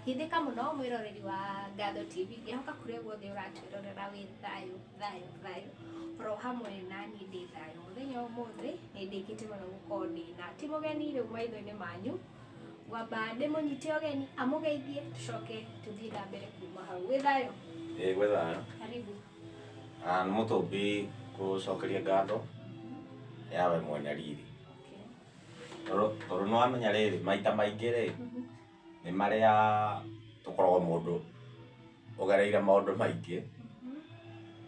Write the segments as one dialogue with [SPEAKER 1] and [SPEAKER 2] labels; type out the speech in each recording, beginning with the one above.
[SPEAKER 1] Geithĩka mũno mwĩroreri wa Ngatho TV, ngĩhoka kũrĩa guothe ũratwĩrorera wĩ thayũ thayũ thayũ, oro hamwe na niĩ ndĩ thayũ. Mũthenya wa ũmũthĩ nĩ ndĩkĩtie mũno gũkorwo ndĩna ti mũgeni rĩu maitho-inĩ manyu, ngwamba ndĩmũnyite ũgeni amũgeithie tũcoke tũthiĩ na mbere kuma hau. Wĩ thayũ?
[SPEAKER 2] Ĩĩ gwĩ thayũ.
[SPEAKER 1] Karibu.
[SPEAKER 2] Ah, nĩ mũtũmbi gũcokeria ngatho yawe mwene riri. Tondũ nĩ wamenya rĩrĩ, maita maingĩ rĩ, nĩ marĩa tũkoragwo mũndũ ũgereire maũndũ maingĩ,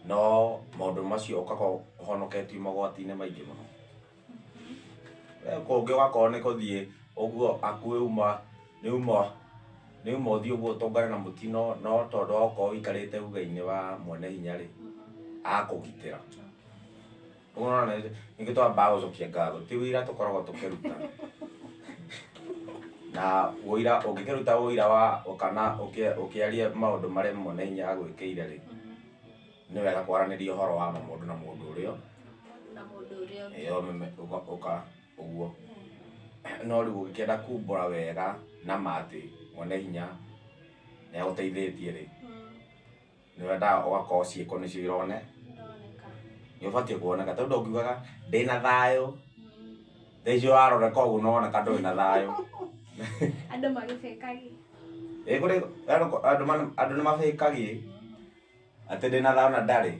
[SPEAKER 2] no maũndũ macio ũgakorwo ũhonoketio mogwati-inĩ maingĩ mũno. Kũngĩ ũgakorwo nĩ kũthiĩ ũguo hakuhĩ uma nĩ uma nĩ uma ũthiĩ ũguo ũtũngane na mũtino, no tondũ wa gũkorwo ũikarĩte uge-inĩ wa mwene hinya rĩ, agakũgitĩra. Ũguo nĩwona nĩkĩo twambaga gũcokia ngatho, ti wĩira tũkoragwo tũkĩruta. Na ũira ũngĩkĩruta ũira wa kana ũkĩarie maũndũ marĩa mwene hinya agwĩkĩire rĩ, nĩ wega kwaranĩria ũhoro wa ma mũndũ na mũndũ ũrĩa
[SPEAKER 1] na mũndũ ũrĩa ũngĩ.
[SPEAKER 2] Ĩĩ ũka ũguo. No rĩu ũngĩkĩenda kumbũra wega na ma atĩ mwene hinya nĩ agũteithĩtie rĩ, nĩ wendaga ũgakorwo ciĩko nĩcio
[SPEAKER 1] Ironeka.
[SPEAKER 2] Nĩ ũbatiĩ kuoneka tondũ ndũngiugaga ndĩna thayũ, thaa icio ũraroreka ũguo nĩ ũroneka ndũrĩ na thayũ.
[SPEAKER 1] Andũ magĩbĩkagia.
[SPEAKER 2] Ĩĩ kũrĩ andũ nĩ mabĩkagia atĩ ndĩna thayũ na ndarĩ.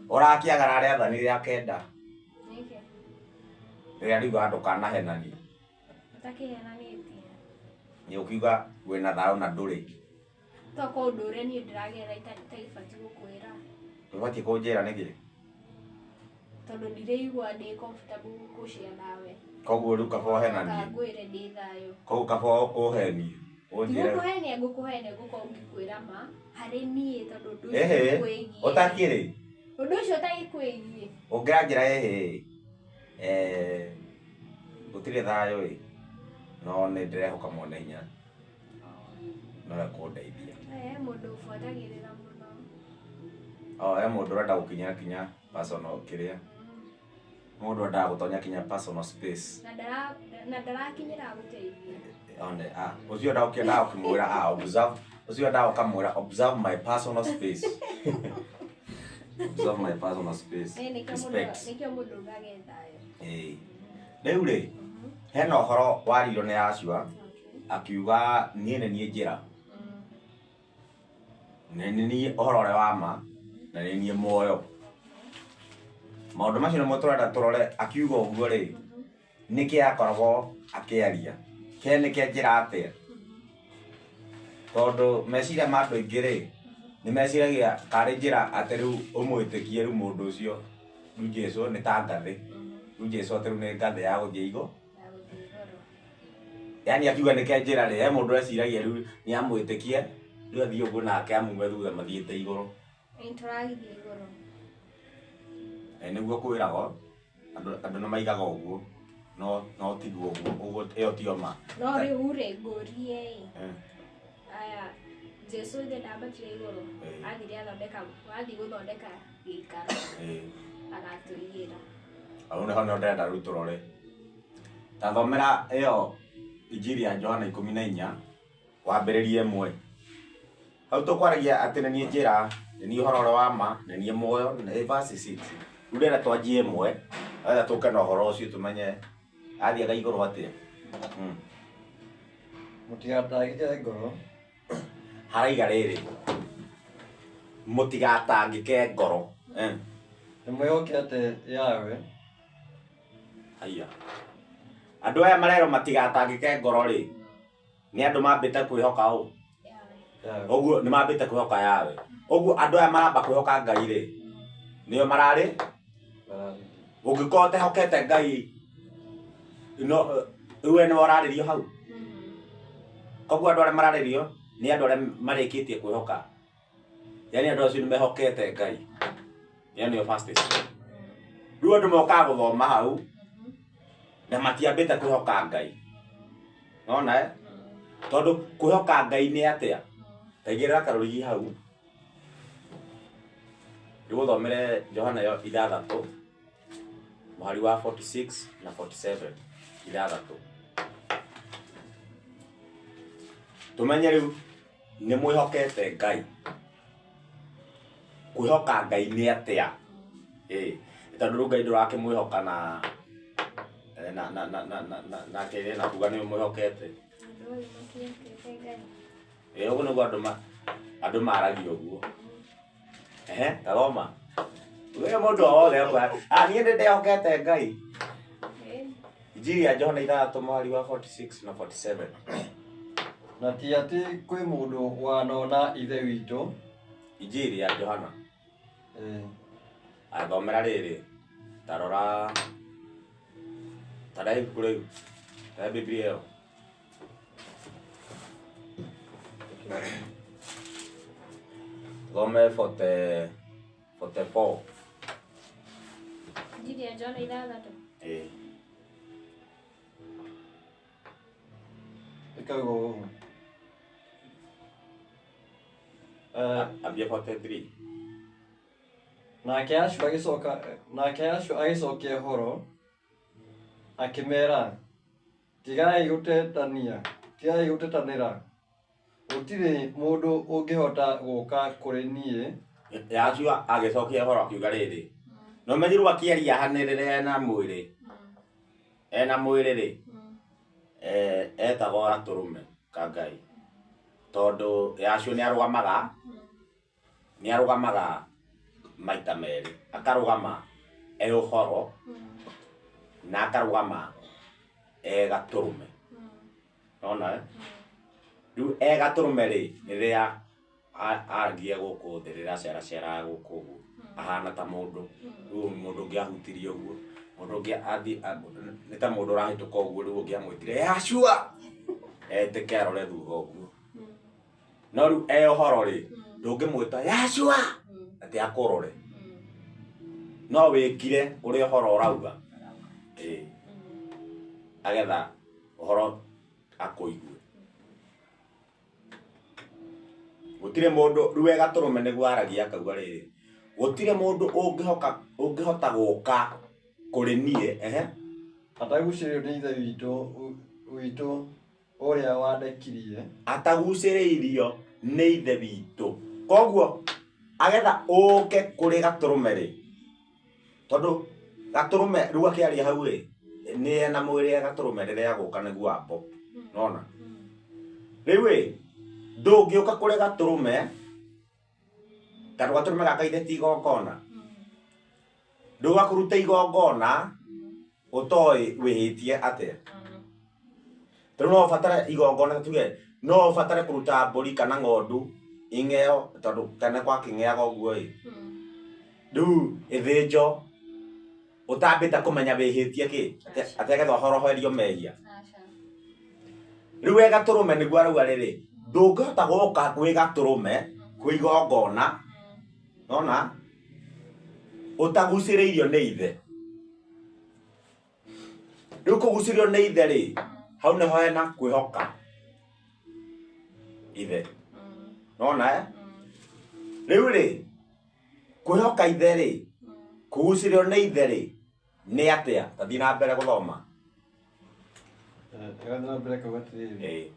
[SPEAKER 2] Ũrakĩagara rĩathani rĩa kenda
[SPEAKER 1] Nĩkĩ?
[SPEAKER 2] Rĩrĩa riugaga ndũkanahenanie.
[SPEAKER 1] Ũtakĩhenanĩtie.
[SPEAKER 2] Nĩ ũkiuga wĩna thayũ na ndũrĩ.
[SPEAKER 1] Tokorwo ũndũ ũrĩa niĩ ndĩragerera itagĩbatiĩ gũkwĩra.
[SPEAKER 2] Ndũbatiĩ kũnjĩra nĩkĩ?
[SPEAKER 1] Tondũ ndiraigua ndĩ comfortable gũshare nawe.
[SPEAKER 2] Koguo rĩu kaba ũhenanie.
[SPEAKER 1] Ngwĩre ndĩ thayũ.
[SPEAKER 2] Koguo kaba ũhenie. Ũnjĩre.
[SPEAKER 1] Ndigũkũhenia, ngũkũhenia ngũkorwo ngĩkwĩra ma harĩ niĩ tondũ ũndũ ũcio
[SPEAKER 2] Ĩhĩ,
[SPEAKER 1] ũkwĩgiĩ.
[SPEAKER 2] ũtakĩrĩ.
[SPEAKER 1] Ũndũ ũcio ũtagĩkwĩgiĩ.
[SPEAKER 2] Ũngĩranjĩra ĩhĩ, gũtirĩ thayũ ĩ, no nĩ ndĩrehoka mwene hinya no ekũndeithia.
[SPEAKER 1] He mũndũ ũbuatagĩrĩra mũno.
[SPEAKER 2] Oh, he mũndũ ũrenda gũkinya kinya personal kĩrĩa. Mũndũ endaga gũtonya kinya personal space.
[SPEAKER 1] Na ndarakinyĩra gũteithia.
[SPEAKER 2] One, ah, ũcio endaga ũkĩendaga ũkĩmwĩra, ah, observe, ũcio endaga ũkamwĩra observe my personal space. Observe my personal space.
[SPEAKER 1] Ĩ, nĩkĩo mũndũ
[SPEAKER 2] Respect.
[SPEAKER 1] nĩkĩo mũndũ augage thayũ.
[SPEAKER 2] Ĩĩ. Rĩu rĩ, hena ũhoro waririo nĩ Yahshua, akiuga niĩ nĩ niĩ njĩra, nĩ niĩ ũhoro ũrĩa wa ma, na nĩ niĩ muoyo. Maũndũ macio nĩmo tũrenda tũrore akiuga ũguo rĩ, nĩkĩ akoragwo akĩaria? Ke nĩke njĩra atĩa? Tondũ meciria ma andũ aingĩ rĩ, nĩ meciragia karĩ njĩra atĩ rĩu ũmwĩtĩkie rĩu mũndũ ũcio, rĩu Jesũ nĩ ta ngathĩ. Rĩu Jesũ atĩ rĩu nĩ ngathĩ ya gũthiĩ igũrũ. Yaani akiuga nĩke njĩra rĩ, he mũndũ eciragia rĩu nĩ amwĩtĩkie, rĩu athiĩ ũguo nake amume thutha mathiĩte igũrũ.
[SPEAKER 1] Nĩ tũragĩthiĩ igũrũ.
[SPEAKER 2] Ĩ nĩguo kwĩragwo, andũ andũ nĩ maigaga ũguo, no no tiguo ũguo, ũguo ĩyo tiyo ma.
[SPEAKER 1] No rĩu rĩ, ngũrie ĩ, aya Jesu ithe ndambatire igũrũ, athire athondeka, athiĩ gũthondeka gĩikaro agatũigĩra.
[SPEAKER 2] Hau nĩho nĩho ndĩrenda rĩu tũrore. Ta thomera ĩyo Injiri ya Johana 14 wambĩrĩrie 1. Hau tũkwaragia atĩ nĩ niĩ njĩra, nĩ niĩ ũhoro ũrĩa wa ma, nĩ niĩ muoyo, nĩ verse 6. Rĩu ndĩrenda twanjie 1, nĩgetha tũke na ũhoro ũcio tũmenye athiaga igũrũ atĩa.
[SPEAKER 3] Mũtigatangĩke ngoro.
[SPEAKER 2] Haraiga rĩrĩ, mũtigatangĩke ngoro.
[SPEAKER 3] Nĩ mwĩhokete Yahweh.
[SPEAKER 2] Haiya. Andũ aya marerwo matigatangĩke ngoro rĩ, nĩ andũ mambĩte kwĩhoka ũ?
[SPEAKER 3] Yahweh.
[SPEAKER 2] Ũguo nĩ mambĩte kwĩhoka Yahweh. Ũguo andũ aya maramba kwĩhoka Ngai rĩ, nĩo mararĩ?
[SPEAKER 3] Mararĩ.
[SPEAKER 2] Ũngĩkorwo ũtehokete Ngai, no rĩu we nĩwe ũrarĩrio hau. Koguo andũ arĩa mararĩrio nĩ andũ arĩa marĩkĩtie kwĩhoka. Yaani andũ acio nĩ mehokete Ngai. Ĩyo nĩyo first step. Rĩu andũ mokaga gũthoma hau na matiambĩte kwĩhoka Ngai. Nona eh? Tondũ kwĩhoka Ngai nĩ atĩa? Ta igĩrĩra karũrigi hau. Ndĩgũthomere Johana ĩyo 6 mũhari wa 46 na 47 6. Tũmenye rĩu Nĩ mwĩhokete Ngai. Kwĩhoka Ngai nĩ atĩa? Ĩĩ, tondũ rĩu Ngai ndũrakĩmwĩhoka na na na na na na na na kĩrĩa na kuga nĩ ũmwĩhokete.
[SPEAKER 1] Andũ othe matiĩhokete Ngai.
[SPEAKER 2] Ĩĩ, ũguo nĩguo andũ ma andũ maragia ũguo. Ehe, tathoma. We mũndũ o wothe akwa, ah niĩ nĩ ndĩhokete Ngai.
[SPEAKER 1] Ĩĩ.
[SPEAKER 2] Injiri ya Johana 6 mũhari wa 46 na 47.
[SPEAKER 3] Na ti atĩ kwĩ mũndũ wanona Ithe witũ.
[SPEAKER 2] Injiri ya Johana.
[SPEAKER 3] Ĩĩ.
[SPEAKER 2] Athomera rĩrĩ, ta rora ta rehe ibuku rĩu, rehe Biblia ĩyo. Thome 40 44.
[SPEAKER 1] Injiri ya Johana 6.
[SPEAKER 2] Ĩĩ.
[SPEAKER 3] Ĩkauga ũũ. Eh,
[SPEAKER 2] Ambia 43.
[SPEAKER 3] Nake Yahshua agĩcoka nake Yahshua agĩcokia ũhoro akĩmeera, tigai gũtetania, tigai gũtetanĩra, gũtirĩ mũndũ ũngĩhota gũũka kũrĩ niĩ.
[SPEAKER 2] Yahshua agĩcokia ũhoro akiuga rĩrĩ, no menyirwo akĩaria hanĩrĩre ena mwĩrĩ, ena mwĩrĩ rĩ, etagwo gatũrũme ka Ngai, tondũ Yahshua nĩ arũgamaga, nĩ arũgamaga maita merĩ, akarũgama e ũhoro na akarũgama e gatũrũme. Nona eh? Rĩu e gatũrũme rĩ, rĩrĩa aragia gũkũ thĩ, rĩrĩa aceraceraga gũkũ ũguo, ahana ta mũndũ, rĩu mũndũ ũngĩ ahutirie ũguo, mũndũ ũngĩ athi nĩ ta mũndũ ũrahĩtũka ũguo, rĩu ũngĩ amwĩtire Yahshua, etĩke arore thutha ũguo. No rĩu e ũhoro rĩ, ndũngĩmwĩta Yahshua atĩ akũrore, no wĩkire ũrĩa ũhoro ũrauga, ĩĩ, agetha ũhoro akũigue. Gũtirĩ mũndũ rĩu e gatũrũme nĩguo aragia akauga rĩrĩ, gũtirĩ mũndũ ũngĩhoka ũngĩhota gũka kũrĩ niĩ, ehe,
[SPEAKER 3] Atagucĩrĩirio nĩ Ithe witũ witũ ũrĩa wandekirie.
[SPEAKER 2] Atagucĩrĩirio nĩ Ithe witũ. Koguo agetha ũke kũrĩ gatũrũme rĩ, tondũ gatũrũme rĩu akĩaria hau rĩ, nĩ ena mwĩrĩ e gatũrũme rĩrĩa agũka nĩguo ambo. Nona? Rĩu ĩ, ndũngĩũka kũrĩ gatũrũme, tondũ gatũrũme gaka ithe ti igongona. Ndũga kũruta igongona ũtoĩ wĩhĩtie atĩa. Tondũ no ũbatare igongona tuge no ũbatare kũruta mbũri kana ng'ondu ing'eo tondũ tene gwakĩng'eaga ũguo ĩ. Rĩu ĩthĩnjo ũtambĩte kũmenya wĩhĩtie kĩ atĩ agetha ũhoroherio mehia. Rĩu we gatũrũme nĩguo arauga rĩrĩ, ndũngĩhota gũka gwĩ gatũrũme kwĩ igongona, nona ũtagucĩrĩirio nĩ ithe. Rĩu kũgucĩrĩrio nĩ ithe rĩ, hau nĩho hena kwĩhoka ithe. Nona eh? Rĩu rĩ, kwĩhoka ithe rĩ, kũgucĩrĩrio nĩ ithe rĩ, nĩ atĩa? Ta thiĩ na mbere gũthoma.
[SPEAKER 3] Ĩgathiĩ na mbere kauga atĩrĩrĩ,
[SPEAKER 2] Ĩĩ.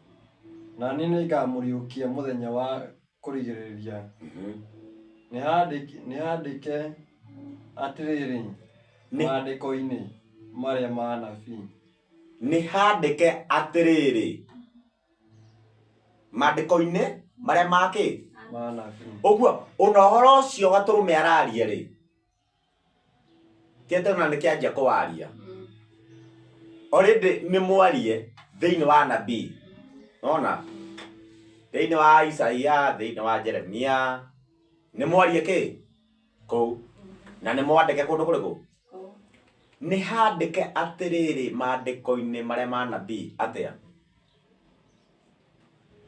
[SPEAKER 3] na niĩ nĩngamũriũkia mũthenya wa kũrigĩrĩria. Nĩ handĩke atĩrĩrĩ maandĩko-inĩ marĩa ma anabii.
[SPEAKER 2] Nĩ handĩke atĩrĩrĩ maandĩko-inĩ marĩa ma kĩ?
[SPEAKER 3] Ma anabii.
[SPEAKER 2] Ũguo ona ũhoro ũcio gatũrũme araria rĩ, ti atĩ ona nĩ kĩanjia kũwaria. Already nĩ mwarie thĩinĩ wa nabii. Nona? Thĩinĩ wa Isaia, thĩinĩ wa Jeremia, nĩ mwarie kĩ? Kũu. Na nĩ mwandĩke kũndũ kũrĩkũ? Nĩ handĩke atĩrĩrĩ maandĩko-inĩ marĩa ma nabii atĩa?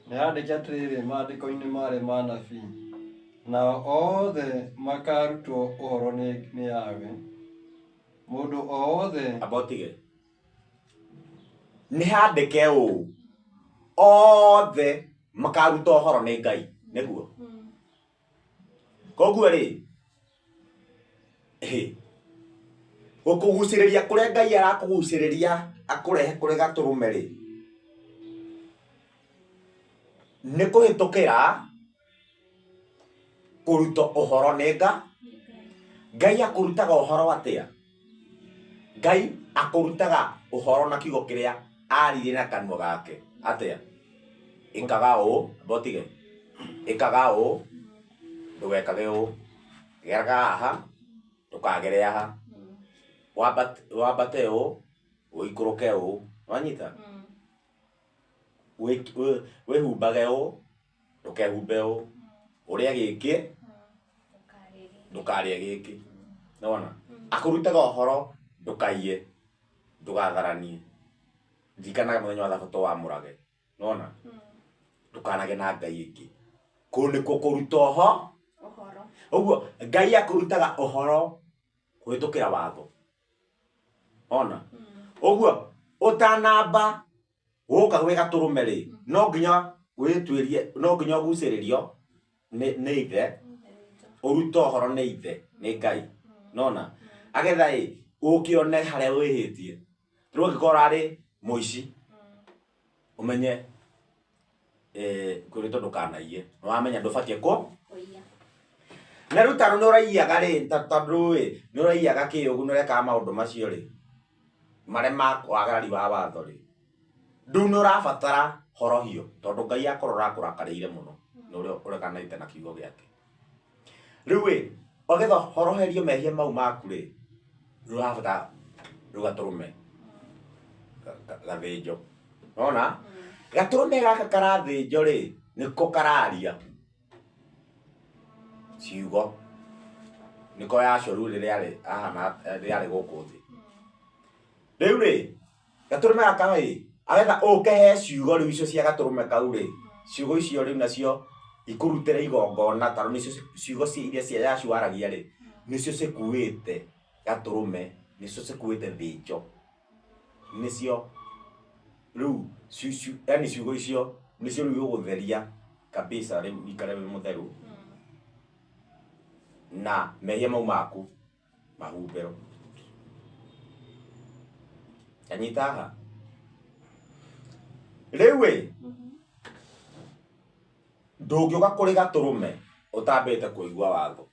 [SPEAKER 3] Nĩ handĩke atĩrĩrĩ maandĩko-inĩ marĩa ma anabii, nao othe makaarutwo ũhoro nĩ Yahweh. Mũndũ o wothe
[SPEAKER 2] Amba ũtige. Nĩ handĩke ũũ, othe makaruta ũhoro nĩ Ngai, nĩguo? Koguo rĩ, gũkũgucĩrĩria kũrĩa Ngai arakũgucĩrĩria akũrehe kũrĩ gatũrũme rĩ, Nĩ kũhĩtũkĩra kũrutwo ũhoro nĩ Ngai akũrutaga ũhoro atĩa? Ngai akũrutaga ũhoro na kiugo kĩrĩa aririe na kanua gake atĩa? Ĩkaga ũũ, mbotige. Ĩkaga ũũ, ndũgekage ũũ. Geraga haha, ndũkagere haha. Wambate ũũ, ũikũrũke ũũ. Wanyita? Wĩhumbage ũũ, ndũkehumbe ũũ. Ũrĩe gĩkĩ, ndũkarĩe gĩkĩ. Nĩwona? Akũrutaga ũhoro ndũkaiye, ndũgatharanie. Ririkanaga mũthenya wa thabatũ wamũrage. Nĩwona? Ndũkanage na Ngai ĩngĩ. Kũu nĩkuo kũruta ũhoro. Ũguo Ngai akũrutaga ũhoro kũhĩtũkĩra watho. Ona? Ũguo ũtanamba gũka gwĩ gatũrũme rĩ, no nginya wĩtuĩrie, no nginya ũgucĩrĩrio nĩ ithe, ũrute ũhoro nĩ ithe, nĩ Ngai. Nona? Agetha ĩ, ũkĩone harĩa wĩhĩtie. Rĩu angĩkorwo ũrarĩ mũici, ũmenye kwĩrĩtwo ndũkanaiye. Nĩwamenya ndũbatiĩ kũ? Na rĩu tondũ nĩ ũraiyaga rĩ, tondũ ĩ, nĩ ũraiyaga kĩ ũguo nĩ ũrekaga maũndũ macio rĩ, marĩa ma wagarari wa watho rĩ, rĩu nĩ ũrabatara horohio tondũ Ngai akũrora akũrakarĩire mũno nĩ ũrĩa ũreganĩte na kiugo gĩake. Rĩu ĩ, ũgetha ũhoroherio mehia mau maku rĩ, rĩu ũrabatara rĩu gatũrũme gathĩnjwo. Nĩwona? Gatũrũme gaka karathĩnjwo rĩ, nĩko kararia ciugo. Nĩko Yahshua rĩu rĩrĩa ahana rĩarĩ gũkũ thĩ. Rĩu rĩ, gatũrũme gaka rĩ, agetha ũke he ciugo rĩu icio cia gatũrũme kau rĩ, ciugo icio rĩu nacio ikũrutĩre igongona tondũ nĩcio ciugo iria cia Yahshua aragia rĩ, nĩcio cikuĩte gatũrũme, nĩcio cikuĩte thĩnjo. Nĩcio rĩu yani ciugo icio nĩcio rĩu igũgũtheria kabisa rĩu ũikare wĩ mũtheru na mehia mau maku mahumbĩrwo. Anyita haha? Rĩu ĩ, ndũngĩũka kũrĩ gatũrũme ũtambĩte kũigua watho.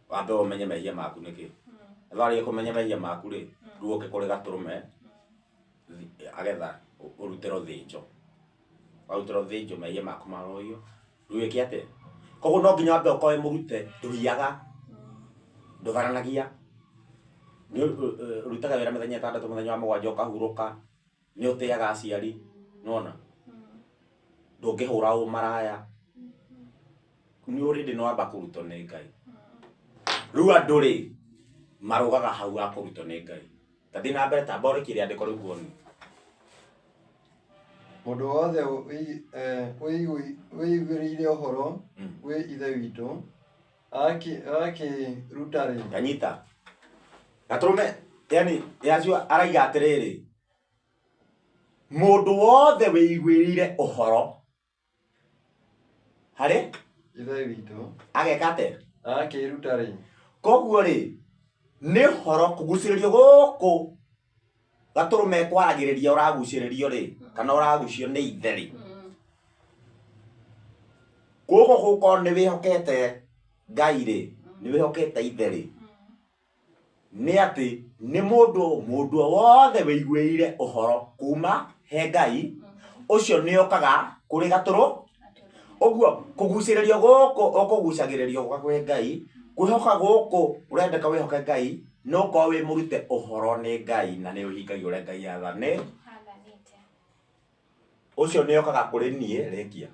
[SPEAKER 2] Wambe ũmenye mehia maku nĩkĩ. Warĩkia kũmenya mehia maku rĩ, rĩu ũke kũrĩ gatũrũme agetha ũrutĩrwo thĩnjo. Warutĩrwo thĩnjo mehia maku marorio, rĩu wĩke atĩa? Koguo no nginya wambe ũkorwo wĩ mũrute, ndũiyaga, ndũtharanagia, nĩ ũrutaga wĩra mĩthenya ĩtandatũ, mũthenya wa mũgwanja ũkahurũka, nĩ ũtĩaga aciari, nĩwona? Ndũngĩhũra ũmaraya. Nĩ already nĩ wamba kũrutwo nĩ Ngai. Rĩu andũ rĩ, marũgaga hau ha kũrutwo nĩ Ngai. Ta thiĩ na mbere tamba ũrĩkie rĩandĩko rĩu nguonie.
[SPEAKER 3] Mũndũ wothe wĩiguĩrĩire ũhoro wĩ Ithe witũ agakĩruta rĩ.
[SPEAKER 2] Kanyita. Gatũrũme, yani Yahshua araiga atĩrĩrĩ, mũndũ wothe wĩiguĩrĩire ũhoro harĩ
[SPEAKER 3] Ithe witũ
[SPEAKER 2] ageka atĩa?
[SPEAKER 3] Agakĩruta rĩ.
[SPEAKER 2] Koguo rĩ, nĩ ũhoro kũgucĩrĩrio gũkũ gatũrũme kwaragĩrĩria ũragucĩrĩrio rĩ, kana ũragucio nĩ ithe rĩ. Gũkũ gũkorwo nĩ wĩhokete Ngai rĩ, nĩ wĩhokete ithe rĩ, nĩ atĩ nĩ mũndũ mũndũ o wothe wĩiguĩrĩire ũhoro kuma he Ngai, ũcio nĩ okaga kũrĩ gatũrũ. Ũguo kũgucĩrĩrio gũkũ ũkũgucagĩrĩrio gũka kwĩ Ngai, kwĩhoka gũkũ ũrendeka wĩhoke Ngai, no ũkorwo wĩ mũrute ũhoro nĩ Ngai na nĩ ũhingagia ũrĩa Ngai athanĩte. Ũcio nĩ okaga kũrĩ niĩ, rĩkia.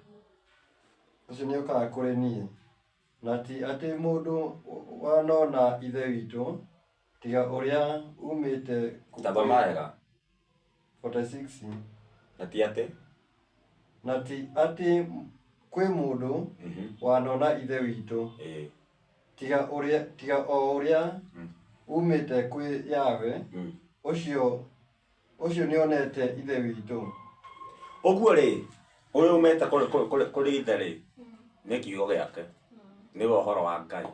[SPEAKER 3] Ũcio nĩ okaga kũrĩ niĩ. Na ti atĩ mũndũ wanona Ithe witũ, tiga ũrĩa uumĩte
[SPEAKER 2] Tathoma wega.
[SPEAKER 3] 46.
[SPEAKER 2] Na ti atĩ?
[SPEAKER 3] Na ti atĩ kwĩ mũndũ wanona Ithe witũ, tiga ũrĩa tiga o ũrĩa uumĩte kwĩ Yahweh, ũcio ũcio nĩonete Ithe witũ.
[SPEAKER 2] Ũguo rĩ, ũyũ umĩte kũrĩ Ithe rĩ, nĩ kiugo gĩake, nĩwe ũhoro wa Ngai.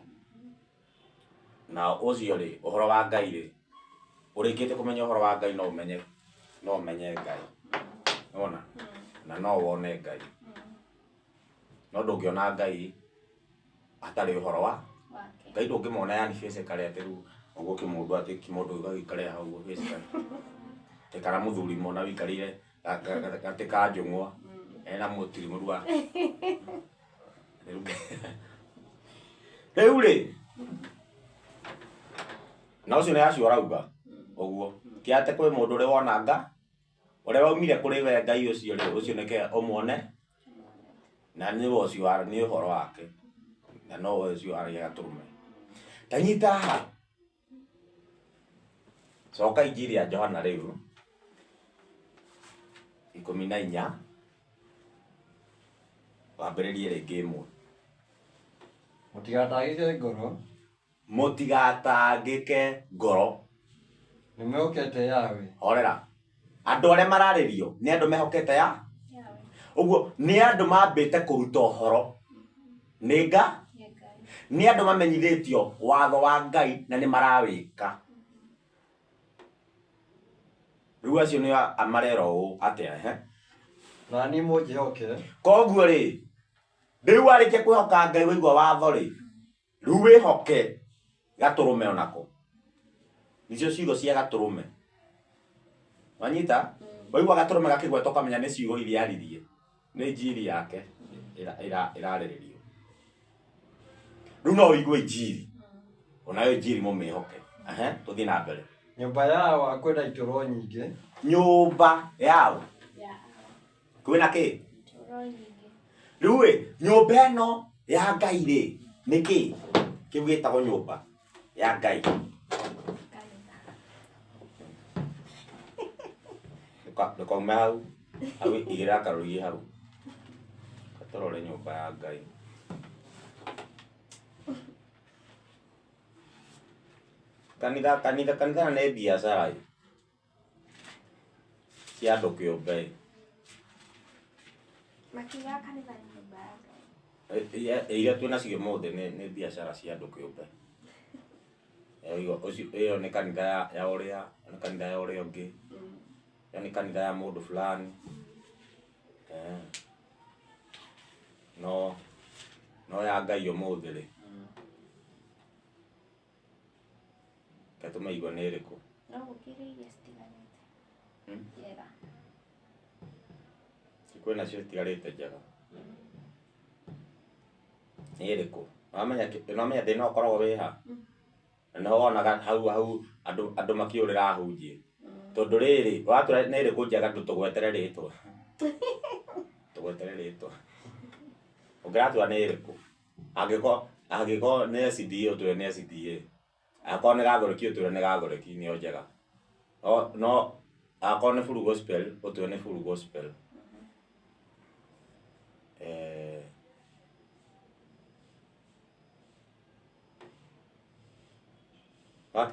[SPEAKER 2] Na ũcio rĩ, ũhoro wa Ngai rĩ, ũrĩkĩtie kũmenya ũhoro wa Ngai no ũmenye no ũmenye Ngai. Nĩwona? Na no wone Ngai. No ndũngĩona Ngai hatarĩ ũhoro wa
[SPEAKER 1] Wake.
[SPEAKER 2] Ngai ndũngĩmwona yani physically atĩ rĩu ũguo kĩmũndũ atĩ kĩmũndũ gĩgagĩikare hau ũguo physically. Atĩ kana mũthuri mona wĩikarĩire gatĩ ka njũng'wa ena mũtirimũru wa rĩu rĩ na ũcio nĩ acio arauga ũguo ti atĩ kwĩ mũndũ ũrĩ wona nga ũrĩa waumire kũrĩ we Ngai ũcio rĩ ũcio nĩke ũmuone na nĩ we ũcio nĩ ũhoro wake na no we ũcio aragia gatũrũme. Ta nyita haha coka Injiri ya Johana rĩu 14 wambĩrĩrie rĩngĩ 1.
[SPEAKER 3] Mũtigatangĩke ngoro.
[SPEAKER 2] Mũtigatangĩke ngoro.
[SPEAKER 3] Nĩmwĩhokete Yahweh.
[SPEAKER 2] Horera. Andũ arĩa mararĩrio nĩ andũ mehokete ya ũguo nĩ andũ mambĩte kũruta ũhoro nĩ nga nĩ andũ mamenyithĩtio watho wa Ngai na nĩ marawĩka. Rĩu acio nĩ marera ũũ atĩa ehe.
[SPEAKER 3] Na niĩ mũnjĩhoke.
[SPEAKER 2] Koguo rĩ rĩu warĩkia kwĩhoka Ngai waigua watho rĩ rĩu wĩhoke gatũrũme onako. Nicio ciugo cia gatũrũme. Wanyita? Waigua gatũrũme gakĩgwetwo ũkamenya nĩ ciugo iria aririe. Nĩ injiri yake ĩrarĩrĩrio. Rĩu no ũigue injiri. Onayo injiri mũmĩhoke. Ehe, tũthiĩ na mbere.
[SPEAKER 3] Nyũmba yao kwĩna itũũro nyingĩ.
[SPEAKER 2] Nyũmba yao kwĩna kĩ? Rĩu ĩ nyũmba ĩno ya Ngai rĩ nĩ kĩ? Kĩu gĩtagwo nyũmba ya Ngai. Ndũkaume hau. Hau igĩrĩra karũrigi hau. Tũrore nyũmba ya Ngai. Kanitha kanitha kanitha nĩ biacara cia andũ kĩũmbe.
[SPEAKER 1] Makiugaga kanitha nĩ nyũmba ya Ngai.
[SPEAKER 2] Iria twĩ nacio ũmũthĩ nĩ biacara cia andũ kĩũmbe. Ĩyo nĩ kanitha ya ũrĩa, nĩ kanitha ya ũrĩa ũngĩ. Ĩyo nĩ kanitha ya mũndũ fulani. No no ya Ngai ũmũthĩ rĩ. Reke tũmĩigue nĩ ĩrĩkũ.
[SPEAKER 1] No gũkĩrĩ iria citiganĩte. Njega.
[SPEAKER 2] Kwĩna cio citigarĩte njega. Nĩ ĩrĩkũ? Nĩwamenya thĩna ũkoragwo wĩ ha? Na nĩho wonaga hau hau andũ makĩũrĩra ahunjia. Tondũ rĩrĩ watwĩra nĩ ĩrĩkũ njega tũgwetere rĩtwa. Tũgwetere rĩtwa. Ũngĩratwĩra nĩ ĩrĩkũ? Angĩkorwo nĩ SDA ũtwĩre nĩ SDA. Angĩkorwo nĩ gathoreki ũtwĩre nĩ gathoreki nĩyo njega. No angĩkorwo nĩ full gospel ũtwĩre nĩ full gospel.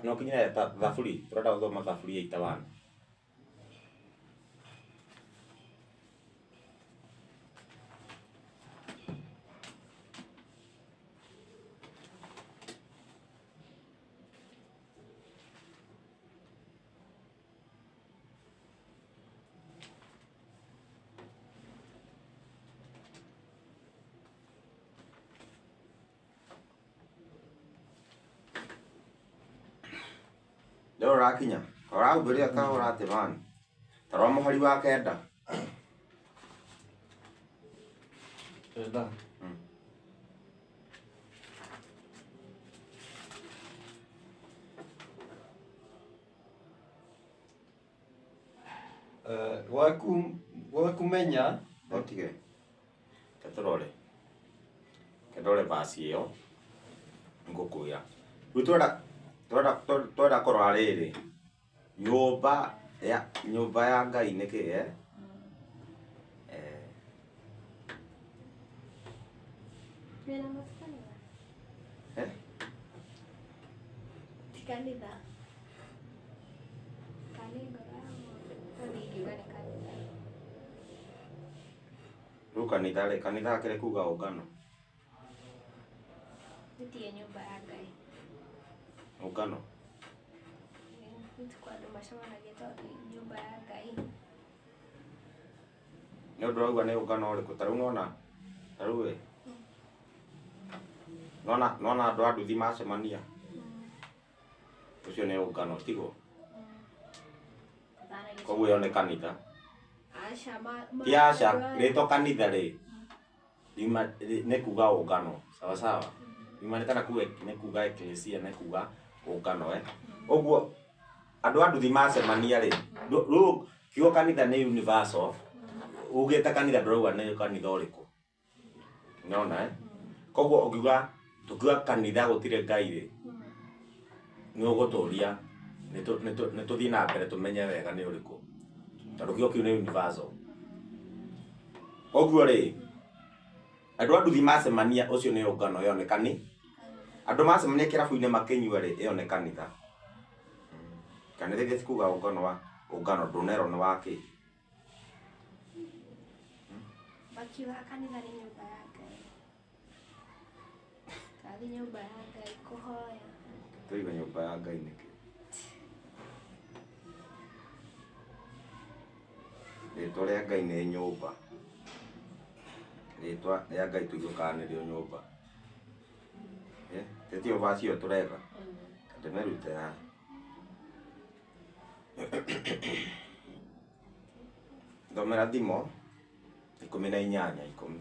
[SPEAKER 2] No kinyĩre thaburi tũrenda gũthoma thaburi 81. Ndĩrona ũrakinya ũrahumbĩria kahũra atĩ mani tarora mũhari wa 9.
[SPEAKER 3] 9. Gwakumenya
[SPEAKER 2] Otige. Ketũrore. Ketũrore verse ĩyo ngũkwĩra. Rĩu twenda kũrora rĩrĩ nyũmba ya Ngai nĩ kĩ eh?
[SPEAKER 1] Wĩna ma ti kanitha?
[SPEAKER 2] Eh?
[SPEAKER 1] Ti kanitha. Kana nĩ ngoro ya mũndũ? No niĩ ingiuga nĩ kanitha.
[SPEAKER 2] Rĩu kanitha rĩ, kanitha akĩrĩ kuga ũngano.
[SPEAKER 1] Gũtirĩ nyũmba ya Ngai.
[SPEAKER 2] Ũngano.
[SPEAKER 1] Nĩ kwa andũ macemanagia tondũ nĩ nyũmba ya Ngai.
[SPEAKER 2] Nĩ ũndũ ũrauga nĩ ũngano ũrĩkũ? Ta rĩu nĩwona, ta rĩu ĩ, Nona andũ a nduthi macemania ũcio nĩ ũngano tiguo? Koguo ĩyo nĩ kanitha.
[SPEAKER 1] Aca ma
[SPEAKER 2] Ti aca, rĩtwa kanitha rĩ nĩ kuga ũngano, sawa sawa. Yumanĩte na kuga nĩ kuga ecclesia, nĩ kuga ũngano eh. Ũguo andũ a nduthi macemania rĩ, rĩu kiugo kanitha nĩ universal, ugĩte kanitha ndũrauga nĩ kanitha ũrĩkũ. Nĩwona eh? Koguo ũngiuga tũkiuga kanitha gũtirĩ Ngai rĩ, nĩ ũgũtũria nĩ tũthiĩ na mbere tũmenye wega nĩ ũrĩkũ, tondũ kiugo kĩu nĩ universal. Koguo rĩ, andũ a nduthi macemania ũcio nĩ ũngano, ĩyo nĩ kani. Andũ macemania kĩrabu-inĩ makĩnyua rĩ, ĩyo nĩ kanitha. Kanitha ithe ti kuga ũngano wa ũngano ndũnerwo nĩ wa kĩ.
[SPEAKER 1] Makiuga kanitha nĩ nyũmba ya Ngai. Twathi nyũmba ya Ngai kũhoya.
[SPEAKER 2] Tũiga nyũmba ya Ngai nĩkĩ? Rĩtwa rĩa Ngai nĩ nyũmba. Rĩtwa rĩa Ngai tũigue kana nĩrĩo nyũmba. Tĩtio vaci ĩyo tũretha. Ndĩmĩrute haha. Thomera Thimo 18:10.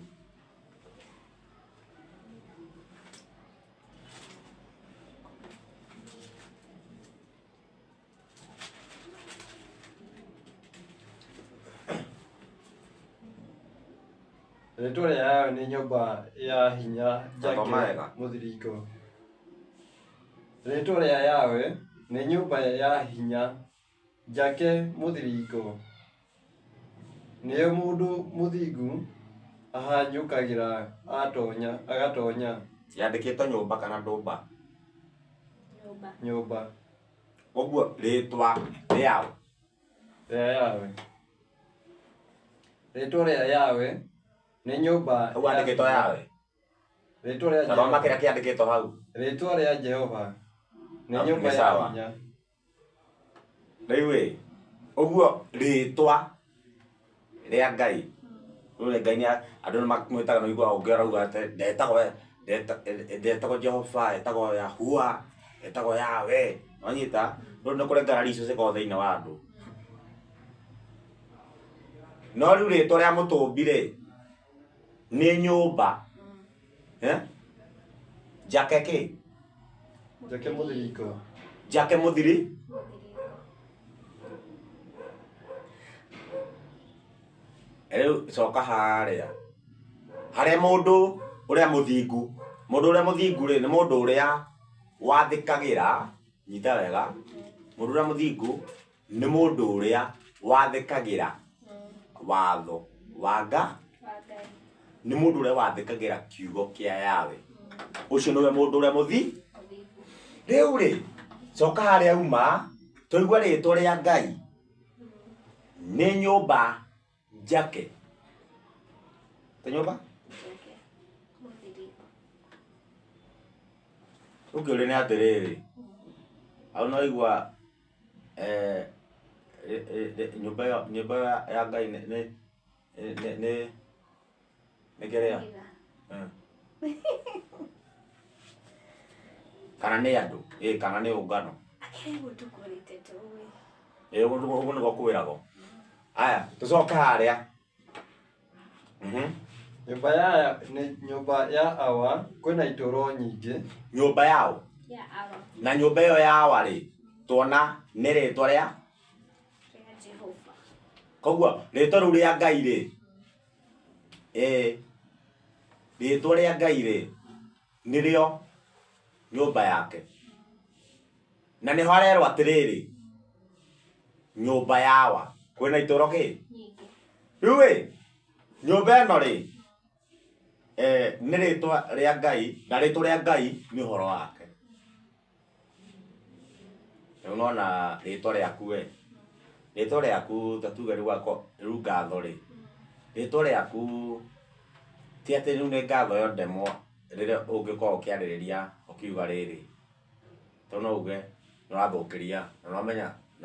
[SPEAKER 3] Rĩtwa rĩa Yahweh nĩ nyũmba ya hinya njake
[SPEAKER 2] Thoma wega.
[SPEAKER 3] mũthiringo. Rĩtwa rĩa Yahweh nĩ nyũmba ya hinya njake mũthiringo. Nĩyo mũndũ mũthingu ahanyũkagĩra atonya agatonya.
[SPEAKER 2] Yandĩkĩtwo nyũmba kana ndũmba?
[SPEAKER 1] Nyũmba.
[SPEAKER 3] Nyũmba.
[SPEAKER 2] Ũguo rĩtwa rĩao
[SPEAKER 3] rĩa Yahweh. Rĩtwa rĩa Yahweh nĩ nyũmba.
[SPEAKER 2] Ũguo andĩkĩtwo Yahweh.
[SPEAKER 3] Rĩtwa rĩa
[SPEAKER 2] Thoma
[SPEAKER 3] Jehova.
[SPEAKER 2] kĩrĩa kĩandĩkĩtwo hau.
[SPEAKER 3] Rĩtwa rĩa Jehova nĩ
[SPEAKER 2] Nĩ
[SPEAKER 3] nyũmba ya
[SPEAKER 2] sawa.
[SPEAKER 3] hinya.
[SPEAKER 2] Rĩu ĩ, ũguo rĩtwa rĩa Ngai. Rĩu nĩ Ngai nĩ andũ nĩ mamwĩtaga nĩ ũiguaga ũngĩ arauga atĩ ndetagwo ndetagwo Jehova, etagwo Yahua, etagwo Yahweh. Wanyita? Rĩu nĩ kũrĩ ngarari icio cikoragwo thĩinĩ wa andũ. No rĩu rĩtwa rĩa mũtũmbi rĩ, nĩ nyũmba. Eh? Njake kĩ?
[SPEAKER 3] Njake mũthiringo.
[SPEAKER 2] Njake mũthiri? Rĩu coka harĩa. Harĩa mũndũ ũrĩa mũthingu. Mũndũ ũrĩa mũthingu rĩ, nĩ mũndũ ũrĩa wathĩkagĩra, nyita wega, mũndũ ũrĩa mũthingu nĩ mũndũ ũrĩa wathĩkagĩra watho wa Ngai. Nĩ mũndũ ũrĩa wathĩkagĩra kiugo kĩa Yahweh. Ũcio nĩwe mũndũ ũrĩa mũthi. Rĩu rĩ, coka harĩa uma, tũigue rĩtwa rĩa Ngai nĩ nyũmba njake. Te nyũmba? Ũngĩũria nĩ atĩrĩrĩ, hau no igua nyũmba ĩyo nyũmba ya Ngai nĩ nĩ nĩ nĩ kĩrĩa? Kana nĩ andũ, ĩ kana nĩ ũngano. Ĩ ũguo nĩguo kwĩragwo. Aya, tũcoke harĩa.
[SPEAKER 3] Nyũmba ya nĩ nyũmba ya Awa kwĩna itũro nyingĩ.
[SPEAKER 2] Nyũmba yao?
[SPEAKER 1] Ya Awa.
[SPEAKER 2] Na nyũmba ĩyo ya Awa rĩ, tuona nĩ rĩtwa rĩa?
[SPEAKER 1] Rĩa Jehova.
[SPEAKER 2] Koguo rĩtwa rĩu rĩa Ngai rĩ, rĩtwa rĩa Ngai rĩ, nĩrĩo nyũmba yake. Na nĩho arerwo atĩrĩrĩ, nyũmba ya Awa kwĩna itũro kĩ?
[SPEAKER 1] Nyingĩ.
[SPEAKER 2] Rĩu ĩ, nyũmba ĩno rĩ, nĩ rĩtwa rĩa Ngai, na rĩtwa rĩa Ngai nĩ ũhoro wake. Rĩu nona rĩtwa rĩaku we, rĩtwa rĩaku ta tuge rĩu wako rĩu ngatho rĩ, rĩtwa rĩaku ti atĩ rĩu nĩ ngatho yo ndemwa rĩrĩa ũngĩkorwo ũkĩarĩrĩria ũkiuga rĩrĩ, to no uge nĩ ũrathũkĩria, na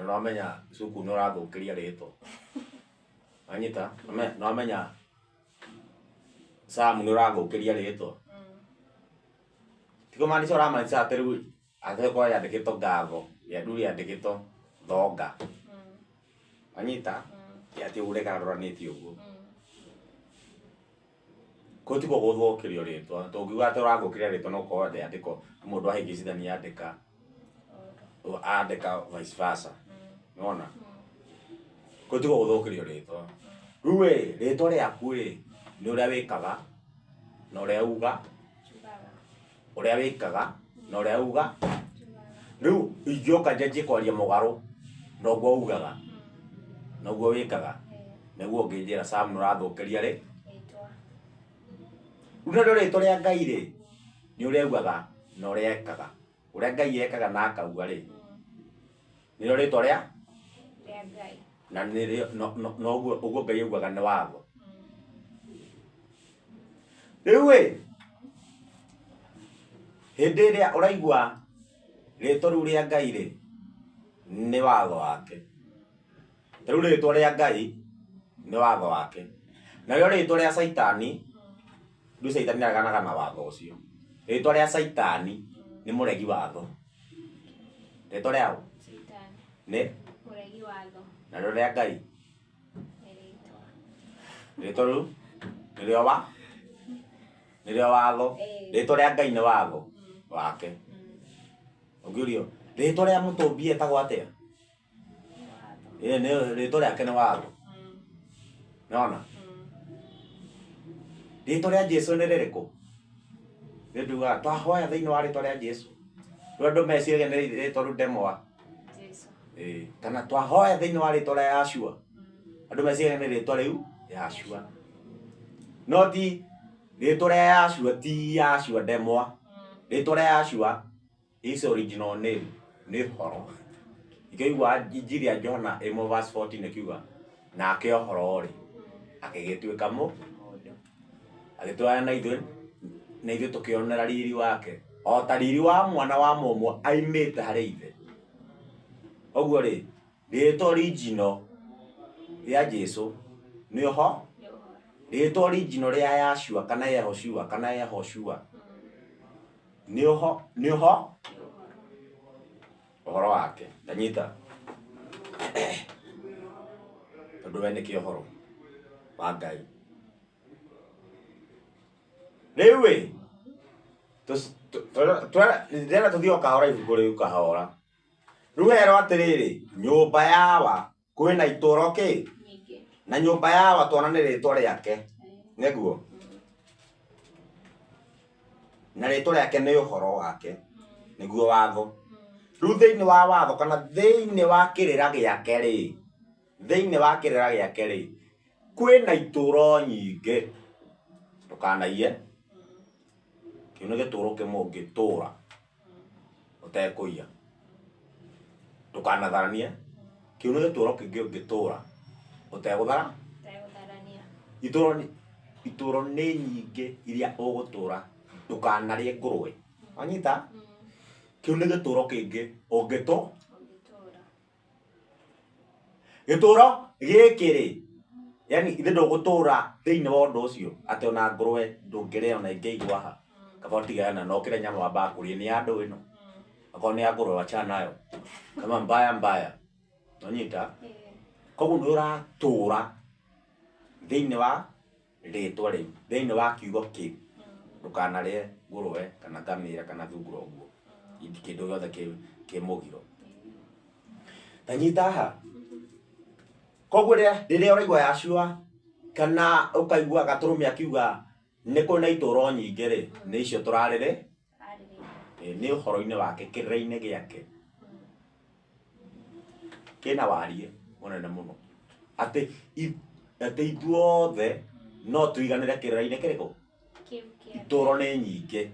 [SPEAKER 2] nĩwamenya cuku nĩ ũrathũkĩria rĩtwa. Wanyita? Nĩwamenya Sam nĩ ũrathũkĩria rĩtwa. Ti kũmaanisha ũramaanisha atĩ rĩu atĩ gũkorwo yandĩkĩtwo ngatho ya rĩu yandĩkĩtwo thonga. Wanyita? Atĩ ũguo rĩgarũranĩtio ũguo. Kũu tikuo gũthũkĩrio rĩtwa. Tũngiuga atĩ ũrathũkĩria rĩtwa no ũkorwo rĩandĩko mũndũ ahĩngĩcithania andĩka andĩka vice versa. Nĩwona? Kũu tikuo gũthũkĩrio rĩtwa. Rĩu ĩ rĩtwa rĩaku ĩ nĩ ũrĩa wĩkaga na ũrĩa uga ũrĩa wĩkaga na ũrĩa uga. Rĩu ingĩũka njanjie kwaria mũgarũ noguo ugaga noguo wĩkaga nĩguo ũngĩnjĩra Sam nĩ ũrathũkĩria rĩ. Rĩu narĩo rĩtwa rĩa Ngai rĩ nĩ ũrĩa augaga na ũrĩa ekaga. Ũrĩa Ngai ekaga na akauga rĩ nĩrĩo rĩtwa rĩa
[SPEAKER 1] Ngai.
[SPEAKER 2] Na nĩrĩo noguo ũguo Ngai augaga nĩ watho. Rĩu ĩ hĩndĩ ĩrĩa ũraigua rĩtwa rĩu rĩa Ngai rĩ nĩ watho wake. Rĩu rĩtwa rĩa Ngai nĩ watho wake. Narĩo rĩtwa rĩa Caitani, rĩu Caitani areganaga na watho ũcio. Rĩtwa rĩa Caitani nĩ mũregi watho. Rĩtwa rĩa ũ?
[SPEAKER 1] Caitani.
[SPEAKER 2] Nĩ?
[SPEAKER 1] Mũregi watho.
[SPEAKER 2] Narĩo rĩa Ngai?
[SPEAKER 1] Nĩ rĩtwa.
[SPEAKER 2] Rĩtwa rĩu nĩrĩo wa? Nĩrĩo watho. Rĩtwa rĩa Ngai nĩ watho wake. Ũngĩũrio rĩtwa rĩa mũtũmbi etagwo atĩa? Ĩĩ nĩ rĩtwa rĩake nĩ watho. Nĩwona? Rĩtwa rĩa Jesu nĩ rĩrĩkũ? Nĩ ndugaga twahoya thĩinĩ wa rĩtwa rĩa Jesu. Rĩu andũ meciragia nĩ rĩtwa rĩu ndemwa. Ĩĩ kana twahoya thĩinĩ wa rĩtwa rĩa Yahshua. Andũ meciragia nĩ rĩtwa rĩu Yahshua. No ti rĩtwa rĩa Yahshua ti Yahshua ndemwa. Rĩtwa rĩa Yahshua is original name nĩ ũhoro. Ikĩigua Injiri ya Johana 1 verse 14 ĩkiuga nake ũhoro rĩ akĩgĩtuĩka mũ agĩtũgayana na ithuĩ na ithuĩ tũkĩonera riri wake o ta riri wa mwana wa mũmwe aimĩte harĩ ithe. Ũguo rĩ rĩtwa original rĩa Jesu nĩ ũho rĩtwa original rĩa Yahshua kana Yehoshua kana Yehoshua nĩ ũho nĩ ũho ũhoro wake. Tanyita tondũ we nĩkĩo ũhoro wa Ngai. Rĩu ĩ ndĩrenda tũthiĩ o kahora ibuku rĩu kahora. Rĩu herwo atĩrĩrĩ nyũmba yawa kwĩna itũro kĩ na nyũmba yawa tuona nĩ rĩtwa rĩake nĩguo na rĩtwa rĩake nĩ ũhoro wake nĩguo watho. Rĩu thĩinĩ wa watho kana thĩinĩ wa kĩrĩra gĩake rĩ thĩinĩ wa kĩrĩra gĩake rĩ kwĩna itũro nyingĩ. Ndũkanaiye kĩu nĩ gĩtũro kĩmwe ũngĩtũra ũtekũiya. Ndũkanatharanie kĩu nĩ gĩtũro kĩngĩ ũngĩtũra ũtegũthara. Itũro nĩ nyingĩ iria ũgũtũra. Ndũkanarĩe ngũrwe. Wanyita? Kĩu nĩ gĩtũro kĩngĩ ũngĩtũ gĩtũro gĩkĩ rĩ yani ithe ndũgũtũra thĩinĩ wa ũndũ ũcio atĩ ona ngũrwe ndũngĩrĩa ona ĩngĩigua ha kaba ũtigane na ũkĩrĩa nyama wambaga kũrĩa nĩ ya andũ ĩno akorwo nĩ ya ngũrwe wachana nayo kama mbaya mbaya. Wanyita? Koguo nĩ ũratũra thĩinĩ wa rĩtwa rĩu thĩinĩ wa kiugo kĩu. Ndũkanarĩe ngũrwe kana ngamĩra kana thungura ũguo kĩndũ gĩothe kĩ mũgiro. Ta nyita haha. Koguo rĩrĩa ũraigua Yahshua kana ũkaigua gatũrũme akiuga nĩ kũrĩ na itũro nyingĩ rĩ nĩ icio tũrarĩrĩ nĩ ũhoro-inĩ wake kĩrĩra-inĩ gĩake kĩna warie mũnene mũno atĩ atĩ ithuothe no tũiganĩre kĩrĩra-inĩ kĩrĩkũ itũro nĩ nyingĩ.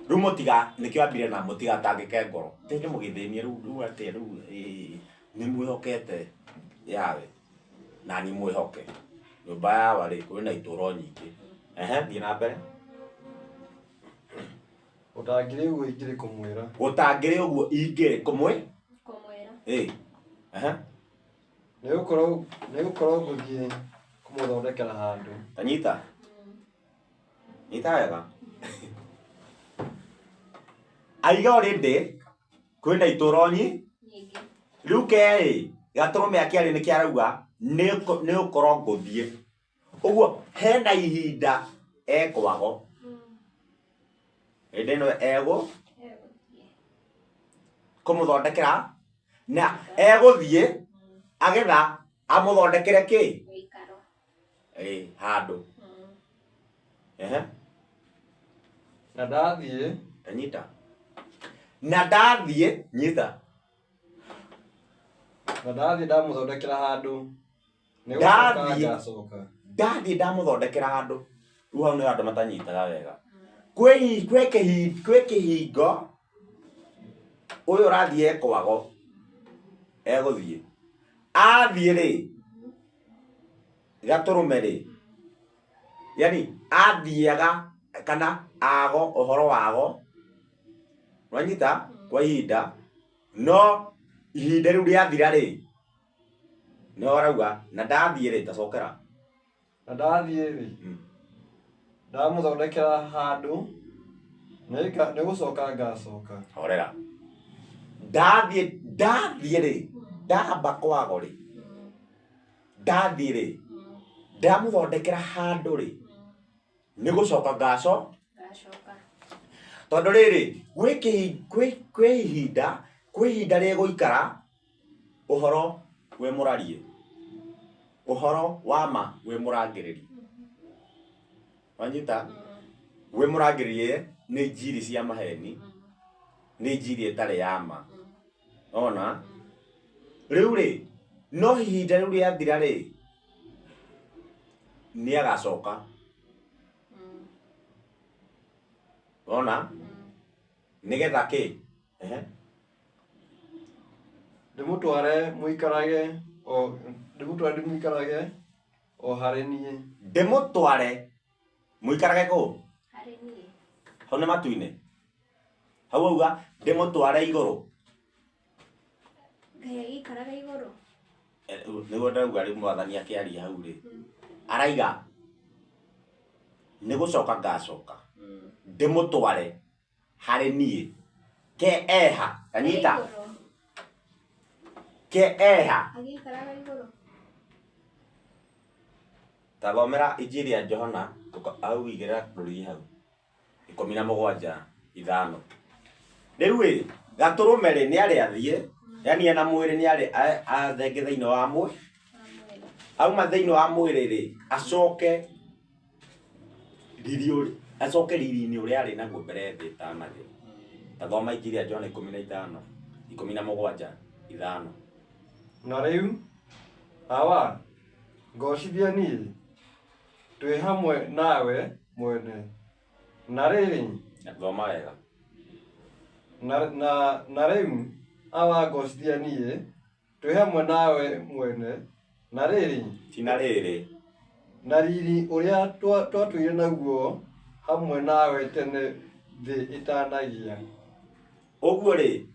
[SPEAKER 2] Rĩu mũtiga nĩkĩo ambire na mũtigatangĩke ngoro tende mũgĩthĩnie rĩu rĩu atĩ rĩu nĩ mwĩhokete Yahweh na niĩ mwĩhoke nyũmba yawa rĩ kwĩna itũro nyingĩ. Ehe thiĩ na mbere.
[SPEAKER 3] Gũtangĩrĩ ũguo ingĩrĩ kũmwĩra.
[SPEAKER 2] Gũtangĩrĩ ũguo ingĩrĩ kũmwĩ
[SPEAKER 1] Kũmwĩra.
[SPEAKER 2] Ĩĩ. Ehe.
[SPEAKER 3] Nĩ gũkorwo ngũthiĩ kũmũthondekera handũ.
[SPEAKER 2] Tanyita. Nyita wega. Aiga already kwĩna itũro nyi
[SPEAKER 1] Nyingĩ.
[SPEAKER 2] Rĩu kerĩ gatũrũme akĩaria nĩkĩ arauga nĩ ũkorwo ngũthiĩ ũguo hena ihinda ekwago hĩndĩ ĩno egũ
[SPEAKER 1] Egũthiĩ.
[SPEAKER 2] Kũmũthondekera na egũthiĩ agetha amũthondekere kĩ
[SPEAKER 1] Gĩikaro.
[SPEAKER 2] Ĩ handũ. Ehe.
[SPEAKER 3] Na ndathiĩ
[SPEAKER 2] Nyita na ndathiĩ nyita.
[SPEAKER 3] Na ndathiĩ ndamũthondekera handũ, nĩ gũcoka
[SPEAKER 2] Ndathiĩ.
[SPEAKER 3] Ngacoka.
[SPEAKER 2] Ndathiĩ ndamũthondekera handũ. Rĩu hau nĩ andũ matanyitaga wega. Kwĩ kĩhingo ũyũ ũrathiĩ ekwago egũthiĩ athiĩ rĩ gatũrũme rĩ yani athiaga kana ago ũhoro wago wanyita kwa ihinda no ihinda rĩu rĩathira rĩ nĩho arauga na ndathiĩ rĩ tacokera.
[SPEAKER 3] Na ndathiĩ rĩ, ndamũthondekera handũ, nĩ gũcoka ngacoka.
[SPEAKER 2] Horera. Ndathiĩ ndathiĩ rĩ ndamba kwago rĩ ndathiĩ rĩ ndamũthondekera handũ rĩ nĩ gũcoka ngaco
[SPEAKER 1] Ngacoka.
[SPEAKER 2] Tondũ rĩrĩ gwĩ kwĩ ihinda kwĩ ihinda rĩgũikara ũhoro wĩ mũrarie ũhoro wa ma wĩ mũrangĩrĩri wanyita wĩ mũrangĩrĩrie nĩ njiri cia maheni nĩ njiri ĩtarĩ ya ma ona rĩu rĩ no ihinda rĩu rĩathira rĩ nĩ agacoka ona nĩgetha kĩ. Ehe.
[SPEAKER 3] Ndĩmũtware mũikarage o ndĩmũtware ndĩmũikarage o harĩ niĩ.
[SPEAKER 2] Ndĩmũtware mũikarage kũ?
[SPEAKER 1] Harĩ niĩ.
[SPEAKER 2] Hau nĩ matu-inĩ hau auga ndĩmũtware igũrũ.
[SPEAKER 1] Ngai agĩikaraga igũrũ.
[SPEAKER 2] Eh, nĩguo ndauga rĩu mwathani akĩaria hau rĩ araiga nĩ gũcoka ngacoka ndĩmũtware harĩ niĩ ke eha kanyita.
[SPEAKER 1] Igũrũ.
[SPEAKER 2] Ke eha.
[SPEAKER 1] Agĩikaraga igũrũ.
[SPEAKER 2] Tathomera injiri ya Johana hau igĩrĩra rũrigi hau 17:5. Rĩu ĩ gatũrũme rĩ nĩ arĩ athiĩ yani ena mwĩrĩ nĩ arĩ athenge thĩinĩ wa mwĩrĩ auma thĩinĩ wa mwĩrĩ rĩ acoke riri acoke riri-inĩ ũrĩa arĩ naguo mbere thĩ ĩtanagĩa. Tathoma injiri ya Johana 15 17:5.
[SPEAKER 3] Na rĩu, Awa, ngocithia niĩ, twĩ hamwe nawe mwene. Na rĩrĩ,
[SPEAKER 2] Thoma wega.
[SPEAKER 3] Na rĩu, Awa, ngocithia niĩ, twĩ hamwe nawe mwene. Na rĩrĩ,
[SPEAKER 2] ti na rĩrĩ.
[SPEAKER 3] Na riri ũrĩa twatũire naguo hamwe nawe tene thĩ ĩtanagĩa.
[SPEAKER 2] Ũguo rĩ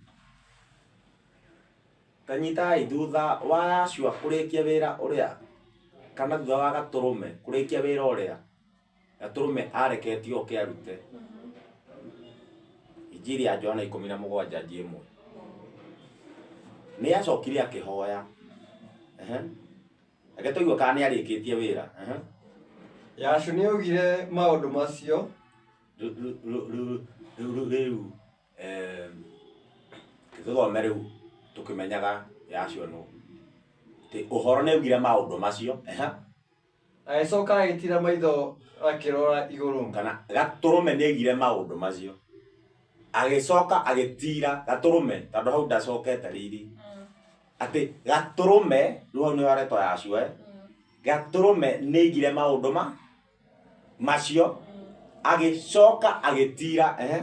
[SPEAKER 2] tanyitai thutha wa Yahshua kũrĩkia wĩra ũrĩa kana thutha wa gatũrũme kũrĩkia wĩra ũrĩa gatũrũme areketio oke arute. Injiri ya Johana 17:1 nĩ acokire akĩhoya. Ehe. Reke tũigue kana nĩ arĩkĩtie wĩra. Ehe.
[SPEAKER 3] Yahshua nĩaugire maũndũ macio.
[SPEAKER 2] Rĩu tũthome rĩu tũkĩmenyaga Yahshua nũ. Atĩ ũhoro nĩ augire maũndũ macio. Ehe.
[SPEAKER 3] Agĩcoka agĩtiira maitho akĩrora igũrũ.
[SPEAKER 2] Kana gatũrũme nĩ augire maũndũ macio. Agĩcoka agĩtira gatũrũme tondũ hau ndacokete riri. Atĩ gatũrũme rĩu hau nĩho aretwo Yahshua. Gatũrũme nĩ aigire maũndũ ma macio agĩcoka agĩtira. Ehe.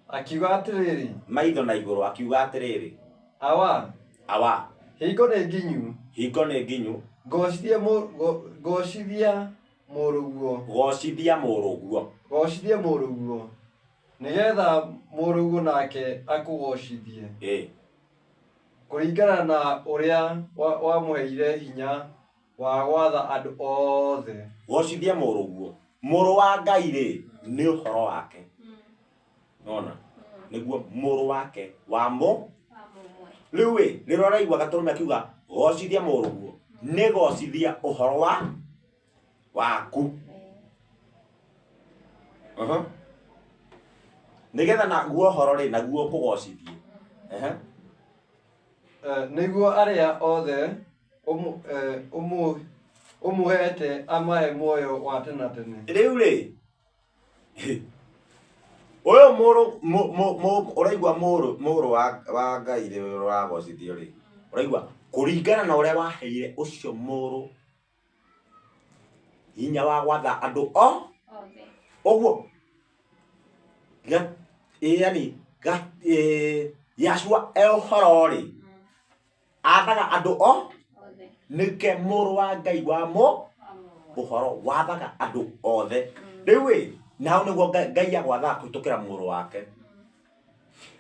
[SPEAKER 3] Akiuga atĩrĩrĩ,
[SPEAKER 2] maitho na igũrũ akiuga atĩrĩrĩ,
[SPEAKER 3] Awa,
[SPEAKER 2] Awa,
[SPEAKER 3] hingo nĩ nginyu,
[SPEAKER 2] hingo nĩ nginyu,
[SPEAKER 3] ngocithia ngocithia mũrũguo,
[SPEAKER 2] gocithia mũrũguo,
[SPEAKER 3] gocithia mũrũguo, nĩgetha mũrũguo nake akũgocithie.
[SPEAKER 2] Ĩ
[SPEAKER 3] kũringana na ũrĩa wamũheire hinya wa gwatha andũ othe.
[SPEAKER 2] Gocithia mũrũguo. Mũrũ wa Ngai rĩ nĩ ũhoro wake. Nona? Nĩguo mũrũ wake wa mũ rĩu ĩ rĩrĩa ũraigua gatũrũme akiuga gocithia mũrũguo nĩ gocithia ũhoro wa waku. Aha. Nĩgetha naguo ũhoro rĩ naguo ũkũgocithie. Ehe.
[SPEAKER 3] Nĩguo arĩa othe ũmũheete amahe muoyo wa tene na tene.
[SPEAKER 2] Rĩu rĩ ũyũ mũrũ ũraigua mũrũ wa Ngai rĩ ũragocithio rĩ ũraigua kũringana na ũrĩa waheire ũcio mũrũ hinya wa gwatha andũ o
[SPEAKER 1] othe.
[SPEAKER 2] Ũguo yani Yahshua e ũhoro rĩ athaga andũ o
[SPEAKER 1] othe.
[SPEAKER 2] Nĩke mũrũ wa Ngai wa mũ ũhoro wathaga andũ othe. Rĩu ĩ na hau nĩguo Ngai agwathaga kũhĩtũkĩra mũrũ wake.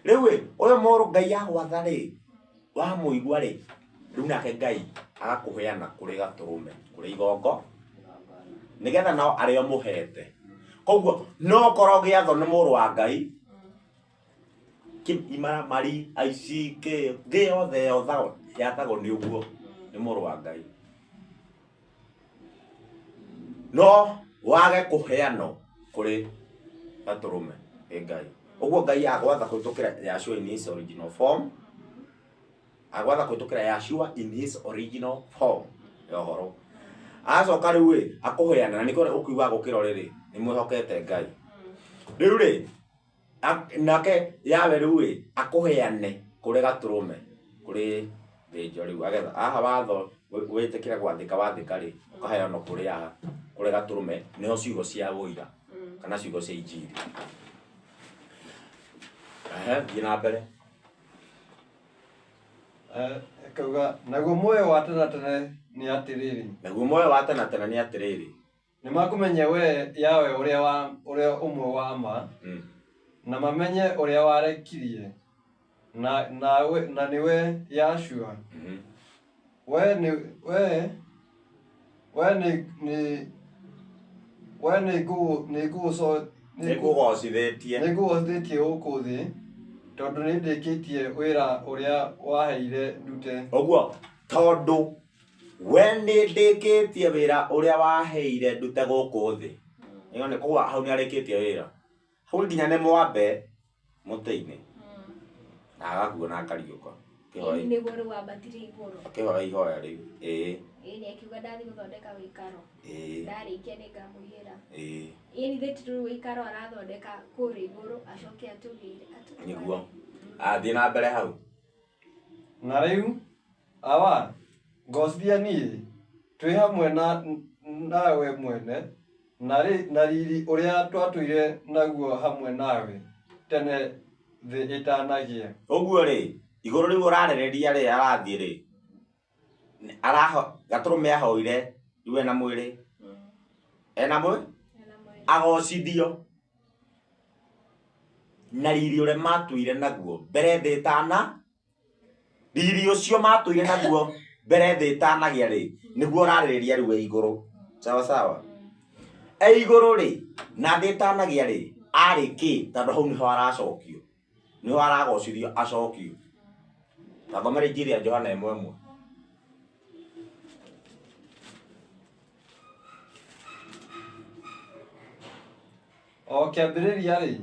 [SPEAKER 2] Rĩu ĩ ũyũ mũrũ Ngai agwatha rĩ wamũigua rĩ rĩu nake Ngai agakũheana kũrĩ gatũrũme kũrĩ igongo nĩgetha nao arĩa ũmũhete. Koguo no korwo gĩatho nĩ mũrũ wa Ngai imaramari aici kĩ thĩ yothe yathagwo nĩ ũguo nĩ mũrũ wa Ngai. No wage kũheanwo kũrĩ gatũrũme nĩ Ngai. Ũguo Ngai agwatha kũhĩtũkĩra Yahshua in his original form. Agwatha kũhĩtũkĩra Yahshua in his original form ya ũhoro. Acoka rĩu ĩ akũheana na nĩkĩo ũkiuga gũkĩra rĩrĩ nĩ mwĩhokete Ngai. Rĩu rĩ nake Yahweh rĩu ĩ akũheane kũrĩ gatũrũme kũrĩ thĩnjo rĩu agetha aha watho wĩtĩkĩre gwathĩka wathĩka rĩ ũkaheanwo kũrĩ aha kũrĩ gatũrũme nĩho ciugo cia ũira kana ciugo cia injiri. Ehe, thiĩ na mbere.
[SPEAKER 3] Kauga naguo muoyo wa tene na tene nĩ atĩrĩrĩ.
[SPEAKER 2] Naguo muoyo wa tene na tene nĩ atĩrĩrĩ.
[SPEAKER 3] Nĩ makũmenye we Yahweh ũrĩa ũmwe wa ma na mamenye ũrĩa warekirie na nĩwe Yahshua. We
[SPEAKER 2] nĩ
[SPEAKER 3] ngũgocithĩtie gũkũ thĩ tondũ nĩ ndĩkĩtie wĩra ũrĩa waheire ndute.
[SPEAKER 2] Ũguo tondũ we nĩ ndĩkĩtie wĩra ũrĩa waheire ndute gũkũ thĩ. Ĩyo nĩ koguo hau nĩ arĩkĩtie wĩra. Hau nginya nĩ mwambe mũtĩ-inĩ. Na agakua na akariũka.
[SPEAKER 1] Nĩguo rĩu wambatire igũrũ.
[SPEAKER 2] Akĩhoya ihoya rĩu. Ĩĩ.
[SPEAKER 1] Ĩĩ nĩ akiuga ndathiĩ gũthondeka wĩikaro.
[SPEAKER 2] Ĩĩ.
[SPEAKER 1] Ndarĩkia nĩ ngamũiyĩra.
[SPEAKER 2] Ĩĩ.
[SPEAKER 1] Ĩĩ nĩ thĩ rĩu wĩikaro arathondeka kũrĩa igũrũ acoke atũgĩre.
[SPEAKER 2] Nĩguo. Athiĩ na mbere hau.
[SPEAKER 3] Na rĩu awa ngocithia niĩ twĩ hamwe nawe mwene na riri ũrĩa twatũire naguo hamwe nawe tene thĩ ĩtanagĩa.
[SPEAKER 2] Ũguo rĩ igũrũ rĩu ũrarĩrĩria rĩ arathiĩ rĩ araho gatũrũme ahoire rĩu ena mwĩrĩ ena mwĩrĩ agocithio na riri ũrĩa matũire naguo mbere thĩ ĩtana riri ũcio matũire naguo mbere thĩ ĩtanagĩa rĩ nĩguo ũrarĩrĩria rĩu e igũrũ. Sawa sawa. E igũrũ rĩ na thĩ ĩtanagĩa rĩ arĩ kĩ tondũ hau nĩho aracokio nĩho aragocithio acokio. Tathomera Injiri ya Johana 1:1.
[SPEAKER 3] O kĩambĩrĩria rĩ.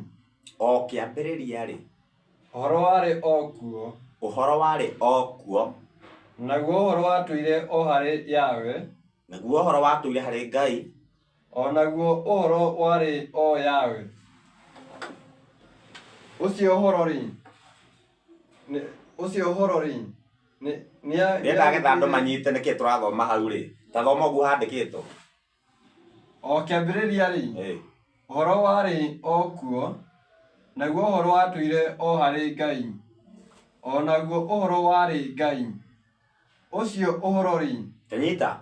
[SPEAKER 2] O kĩambĩrĩria rĩ.
[SPEAKER 3] Ũhoro warĩ o kuo.
[SPEAKER 2] Ũhoro warĩ o kuo.
[SPEAKER 3] Naguo ũhoro watũire o harĩ Yahweh.
[SPEAKER 2] Naguo ũhoro watũire harĩ Ngai.
[SPEAKER 3] O naguo ũhoro warĩ o Yahweh. Ũcio ũhoro rĩ. Ũcio ũhoro rĩ.
[SPEAKER 2] Nĩendaga getha andũ manyite nĩkĩ tũrathoma hau rĩ. Ta thoma ũguo handĩkĩtwo.
[SPEAKER 3] O kĩambĩrĩria rĩ. Ũhoro warĩ o kuo. Naguo ũhoro watũire o harĩ Ngai. O naguo ũhoro warĩ Ngai. Ũcio ũhoro rĩ.
[SPEAKER 2] Tanyita.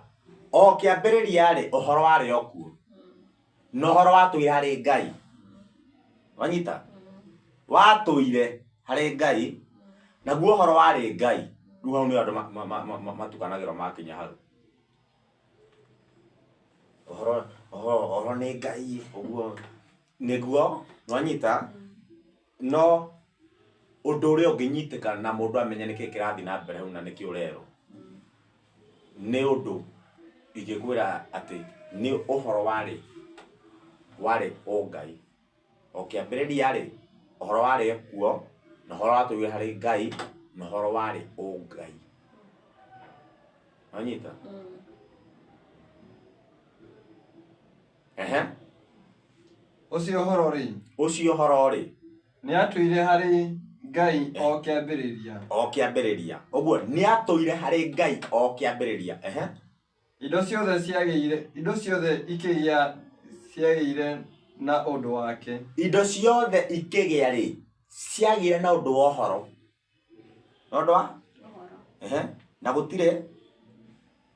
[SPEAKER 2] O kĩambĩrĩria rĩ ũhoro warĩ o kuo. Na ũhoro watũire harĩ Ngai. Wanyita? Watũire harĩ Ngai. Naguo ũhoro warĩ Ngai. Rĩu hau nĩho andũ matukanagĩrwo makinya hau. Ũhoro nĩ Ngai ũguo nĩguo nwanyita no Ũndũ ũrĩa ũngĩnyitĩkana na mũndũ amenye nĩkĩ kĩrathiĩ na mbere hau na nĩkĩ ũrerwo nĩ ũndũ ingĩkwĩra atĩ nĩ ũhoro warĩ warĩ ũngai. O kĩambĩrĩria rĩ, ũhoro warĩ kuo na ũhoro watũire harĩ Ngai na ũhoro warĩ ũngai. Wanyita? Ehe.
[SPEAKER 3] Ũcio ũhoro rĩ,
[SPEAKER 2] Ũcio ũhoro rĩ,
[SPEAKER 3] nĩatũire harĩ Ngai o kĩambĩrĩria.
[SPEAKER 2] O kĩambĩrĩria. Ũguo nĩatũire harĩ Ngai o kĩambĩrĩria. Ehe.
[SPEAKER 3] Indo ciothe ciagĩire, indo ciothe ikĩgĩa ciagĩire na ũndũ wake.
[SPEAKER 2] Indo ciothe ikĩgĩa rĩ, ciagĩire na ũndũ wa ũhoro. Na ũndũ wa?
[SPEAKER 1] Ũhoro.
[SPEAKER 2] Ehe. Na gũtirĩ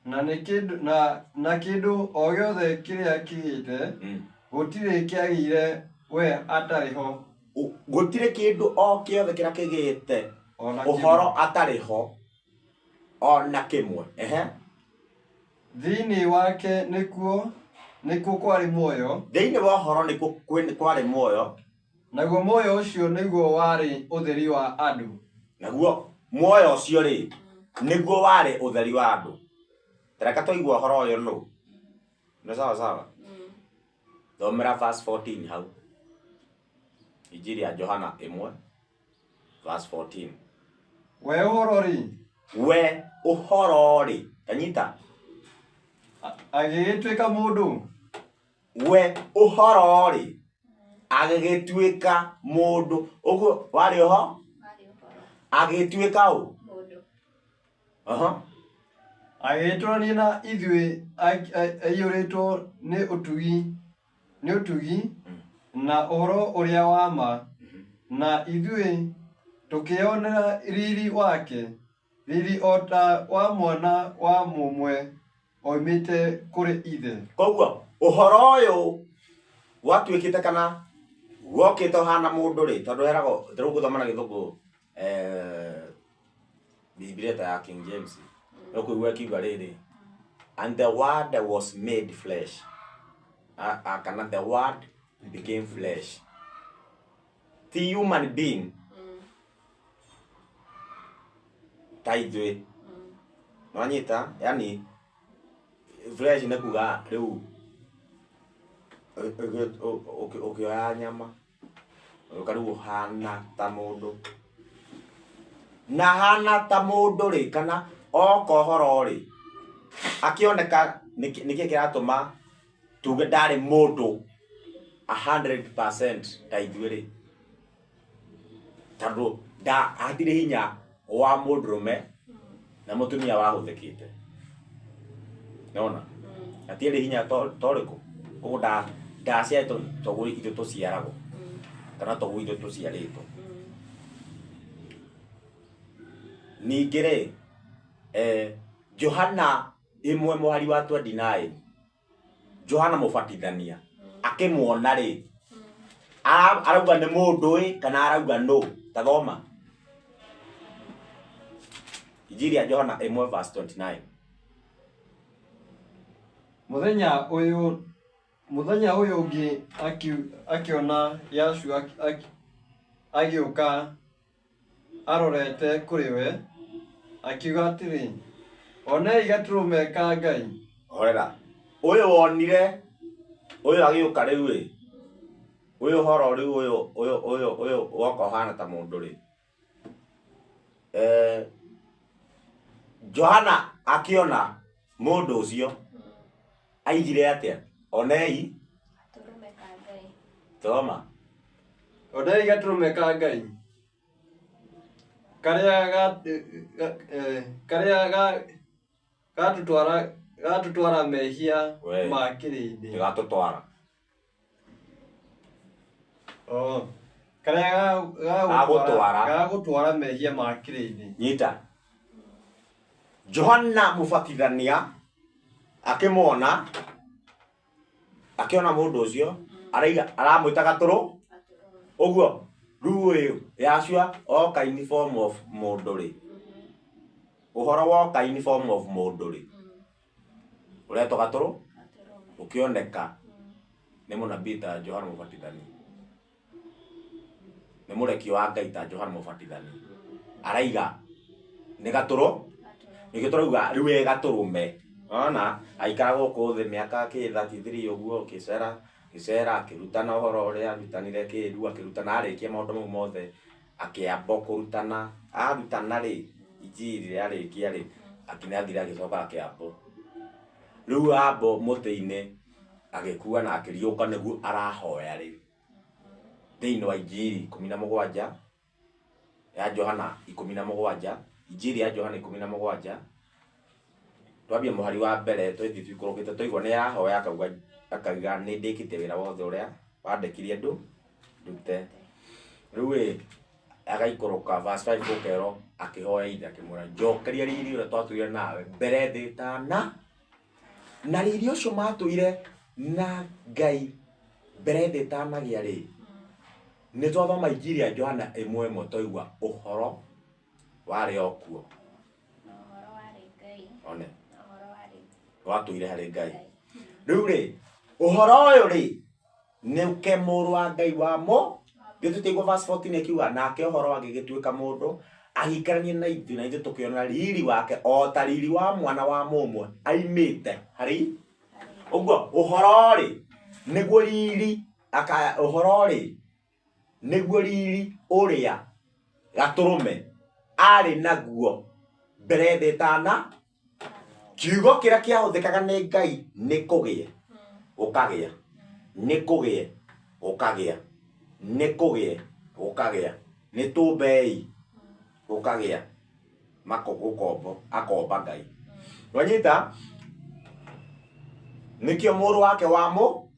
[SPEAKER 3] Na nĩ kĩndũ na kĩndũ o gĩothe kĩrĩa kĩgĩte, gũtirĩ kĩagĩire we atarĩ ho.
[SPEAKER 2] Gũtirĩ kĩndũ o kĩothe kĩrĩa kĩgĩte
[SPEAKER 3] Ona kĩmwe.
[SPEAKER 2] Ũhoro atarĩ ho ona kĩmwe. Ehe.
[SPEAKER 3] Thĩinĩ wake nĩkuo kwarĩ muoyo.
[SPEAKER 2] Thĩinĩ wa ũhoro nĩkuo kwarĩ muoyo.
[SPEAKER 3] Naguo muoyo ũcio nĩguo warĩ ũtheri wa andũ.
[SPEAKER 2] Naguo muoyo ũcio rĩ, nĩguo warĩ ũtheri wa andũ. Tareka tũigue ũhoro ũyũ nũ. Nĩ sawa sawa? Thomera verse 14 hau. Injiri ya Johana 1 verse 14.
[SPEAKER 3] We ũhoro rĩ,
[SPEAKER 2] We ũhoro rĩ, tanyita.
[SPEAKER 3] Agĩgĩtuĩka mũndũ.
[SPEAKER 2] We ũhoro rĩ, agĩgĩtuĩka mũndũ. Ũguo warĩ ũho?
[SPEAKER 1] Warĩ ũhoro.
[SPEAKER 2] Agĩtuĩka ũ?
[SPEAKER 1] Mũndũ.
[SPEAKER 2] Aha.
[SPEAKER 3] Agĩgĩtũũrania na ithuĩ aiyũrĩtwo nĩ ũtugi na ũhoro ũrĩa wa ma, na ithuĩ tũkĩĩonera riri wake, riri o ta wa mwana wa mũmwe oimĩte kũrĩ ithe.
[SPEAKER 2] Koguo ũhoro ũyũ watuĩkĩte kana wokĩte ũhana mũndũ rĩ, tondũ heragwo rĩu gũthoma na gĩthũngũ, Biblia ta ya King James ũkũigua ĩkiuga rĩrĩ, "And the word was made flesh," kana "the word became flesh," ti human being ta ithuĩ. Nwanyita? Yani flesh nĩ kuga rĩu ũkĩoya nyama ũka rĩu ũhana ta mũndũ, na hana ta mũndũ rĩ, kana oka ũhoro rĩ, akĩoneka. Nĩkĩ kĩratũma tuge ndarĩ mũndũ 100% ta ithuĩ rĩ? Tondũ hatirĩ hinya wa mũndũrũme na mũtumia wahũthĩkĩte. Nĩwona hatirĩ hinya torĩkũ. Koguo ndaciarĩtwo toguo ithuĩ tũciaragwo kana toguo ithuĩ tũciarĩtwo. Ningĩ rĩ, Johana 1 mũhari wa 29, Johana mũbatithania akĩmuona rĩ, arauga nĩ mũndũ ĩ kana arauga nũ? Ta thoma Injiri ya Johana 1 verse 29.
[SPEAKER 3] Mũthenya ũyũ ũngĩ akĩona Yahshua agĩũka arorete kũrĩ we, akiuga atĩrĩ, "Onei gatũrũme ka Ngai."
[SPEAKER 2] Horera. Ũyũ wonire ũyũ agĩũka rĩu ĩ, ũyũ ũhoro rĩu ũyũ woka ũhana ta mũndũ rĩ, Johana akĩona mũndũ ũcio aigire atĩa? Onei
[SPEAKER 1] Gatũrũme ka Ngai.
[SPEAKER 2] Thoma.
[SPEAKER 3] Onei gatũrũme ka Ngai karĩa karĩa gatũtwara mehia
[SPEAKER 2] We.
[SPEAKER 3] ma kĩrĩndĩ.
[SPEAKER 2] Gatũtwara.
[SPEAKER 3] Oh. Karĩa
[SPEAKER 2] Gagũtwara.
[SPEAKER 3] Gagũtwara mehia ma kĩrĩndĩ.
[SPEAKER 2] Nyita. Johana mũbatithania akĩmwona, akĩona mũndũ ũcio araiga aramwĩta gatũrũ. Ũguo rĩu ũyũ Yahshua oka in form of mũndũ rĩ, ũhoro woka in form of mũndũ rĩ, ũretwo gatũrũ, ũkĩoneka nĩ mũnabii ta Johana mũbatithania, nĩ Mũrekio wa Ngai ta Johana Mũbatithani. Araiga nĩ gatũrũ, nĩkĩo tũrauga rĩu e gatũrũme. Ona aikara gũkũ thĩ mĩaka kĩ 33 ũguo akĩcera gĩcera akĩrutana ũhoro ũrĩa arutanire kĩru akĩrutana arĩkia maũndũ mau mothe akĩamba kũrutana arutana rĩ injiri yarĩkia rĩ akĩnathira agĩcoka akĩambwo rĩu ambo mũtĩ-inĩ agĩkua na akĩriũka nĩguo arahoya rĩu thĩinĩ wa injiri 17 ya Johana 17 injiri ya Johana 17 twambie mũhari wa mbere twĩthiĩ tũikũrũkĩte twaigua nĩ arahoya akauga akauga nĩ ndĩkĩtie wĩra wothe ũrĩa wandekirie ndute rĩu ĩ agaikũrũka verse 5 gũkerwo akĩhoya ithe akĩmwĩra njokeria riri ũrĩa twatũire nawe mbere thĩ ĩtana na riri ũcio matũire na Ngai mbere thĩ ĩtanagĩa rĩ nĩ twathoma injiri ya Johana 1:1 twaigua ũhoro warĩ o kuo
[SPEAKER 1] Ũhoro warĩ Ngai.
[SPEAKER 2] One.
[SPEAKER 1] Na ũhoro warĩ
[SPEAKER 2] watũire harĩ Ngai rĩu rĩ ũhoro ũyũ rĩ nĩke mũrũ wa Ngai wa mo gĩtũ tũigua verse 14 ĩkiuga nake ũhoro agĩgĩtuĩka mũndũ agĩikarania na ithuĩ na ithuĩ tũkĩona riri wake o ta riri wa mwana wa mũmwe aimĩte harĩ ũguo ũhoro rĩ nĩguo riri aka ũhoro rĩ nĩguo riri ũrĩa gatũrũme arĩ naguo mbere thĩ ĩtana kiugo kĩrĩa kĩahũthĩkaga nĩ Ngai nĩ kũgĩe gũkagĩa nĩ kũgĩe gũkagĩa nĩ kũgĩe gũkagĩa nĩ tũmbei gũkagĩa mako gũkombo akomba Ngai wanyita nĩkĩo mũrũ wake wa mũ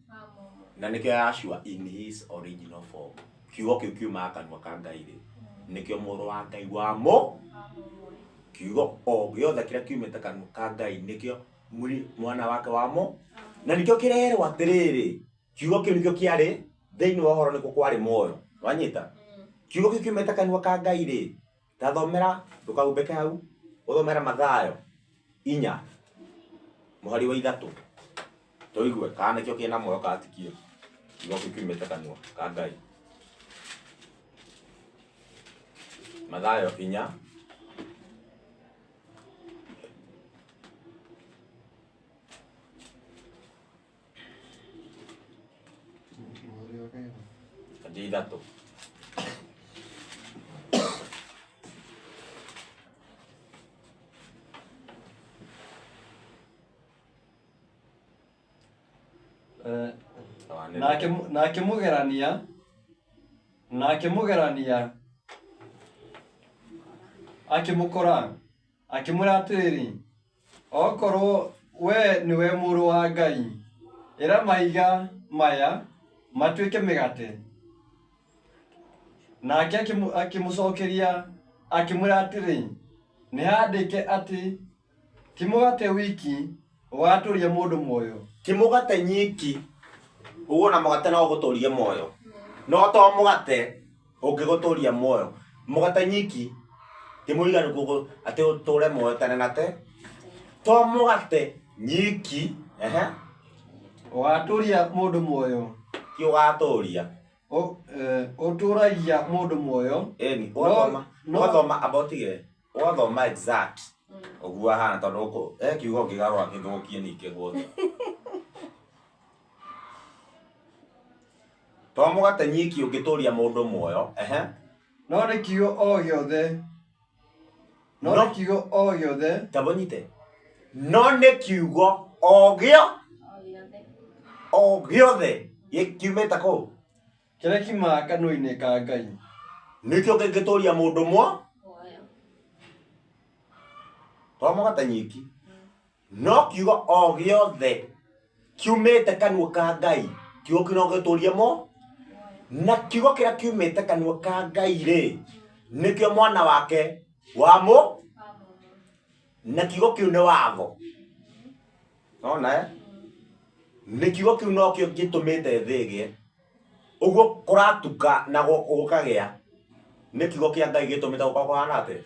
[SPEAKER 2] na nĩkĩo Yahshua in his original form kiugo kĩu kiumaga kanua ka Ngai rĩ nĩkĩo mũrũ wa Ngai wa mũ kiugo o gĩothe kĩrĩa kiumĩte kanua ka Ngai nĩkĩo mwana wake wa mũ na nĩkĩo kĩrerwo atĩrĩrĩ kiugo kĩu nĩkĩo kĩarĩ thĩinĩ wa ũhoro nĩkuo kwarĩ muoyo wanyita kiugo kĩu kiumĩte kanua ka Ngai rĩ tathomera ndũkahumbĩke hau ũthomera Mathayo 4 mũhari wa 3 tũigue kana nĩkĩo kĩna muoyo kana ti kĩo kiugo kĩu kiumĩte kanua ka Ngai Mathayo 4 3.
[SPEAKER 3] Nake mũgerania akĩmũkora akĩmwĩra atĩrĩrĩ okorwo we nĩwe mũrũ wa Ngai ĩra mahiga maya matuĩke mĩgate nake akĩmũcokeria akĩmwĩra atĩrĩ nĩ handĩke atĩ ti mũgate wiki ũgatũria mũndũ muoyo
[SPEAKER 2] ti mũgate nyiki ũguo na mũgate no ũgũtũrie muoyo no to mũgate ũngĩgũtũria muoyo mũgate nyiki ti mũiganu atĩ ũtũre muoyo tene na te to mũgate nyiki ehe
[SPEAKER 3] ũgatũria mũndũ muoyo
[SPEAKER 2] ti ũgatũria
[SPEAKER 3] ũtũragia mũndũ muoyo
[SPEAKER 2] ĩni ũgathoma abotige ũgathoma exact ũguo ahana tondũ kiugo kĩgarũra kĩthũkie ningĩ guothe to mũgate nyiki ũngĩtũria mũndũ muoyo ehe
[SPEAKER 3] no nĩ kiugo o gĩothe no nĩ kiugo o gĩothe
[SPEAKER 2] tabonyite no nĩ kiugo o gĩothe gĩkiumĩte kũ
[SPEAKER 3] kĩrĩa kiumaga kanua-inĩ ka Ngai
[SPEAKER 2] nĩkĩo kĩngĩtũria mũndũ muoyo to mũgate nyiki no kiugo o gĩothe kiumĩte kanua ka Ngai kiugo kĩu no gĩtũrie mo na kiugo kĩrĩa kiumĩte kanua ka Ngai rĩ nĩkĩo mwana wake wa mũ na kiugo kĩu nĩ watho nona nĩ kiugo kĩu nokĩo gĩtũmĩte thĩ ĩgĩe ũguo kũratuka na gũkagĩa nĩ kiugo kĩa Ngai gĩtũmĩte gũkorwo kũhana atĩa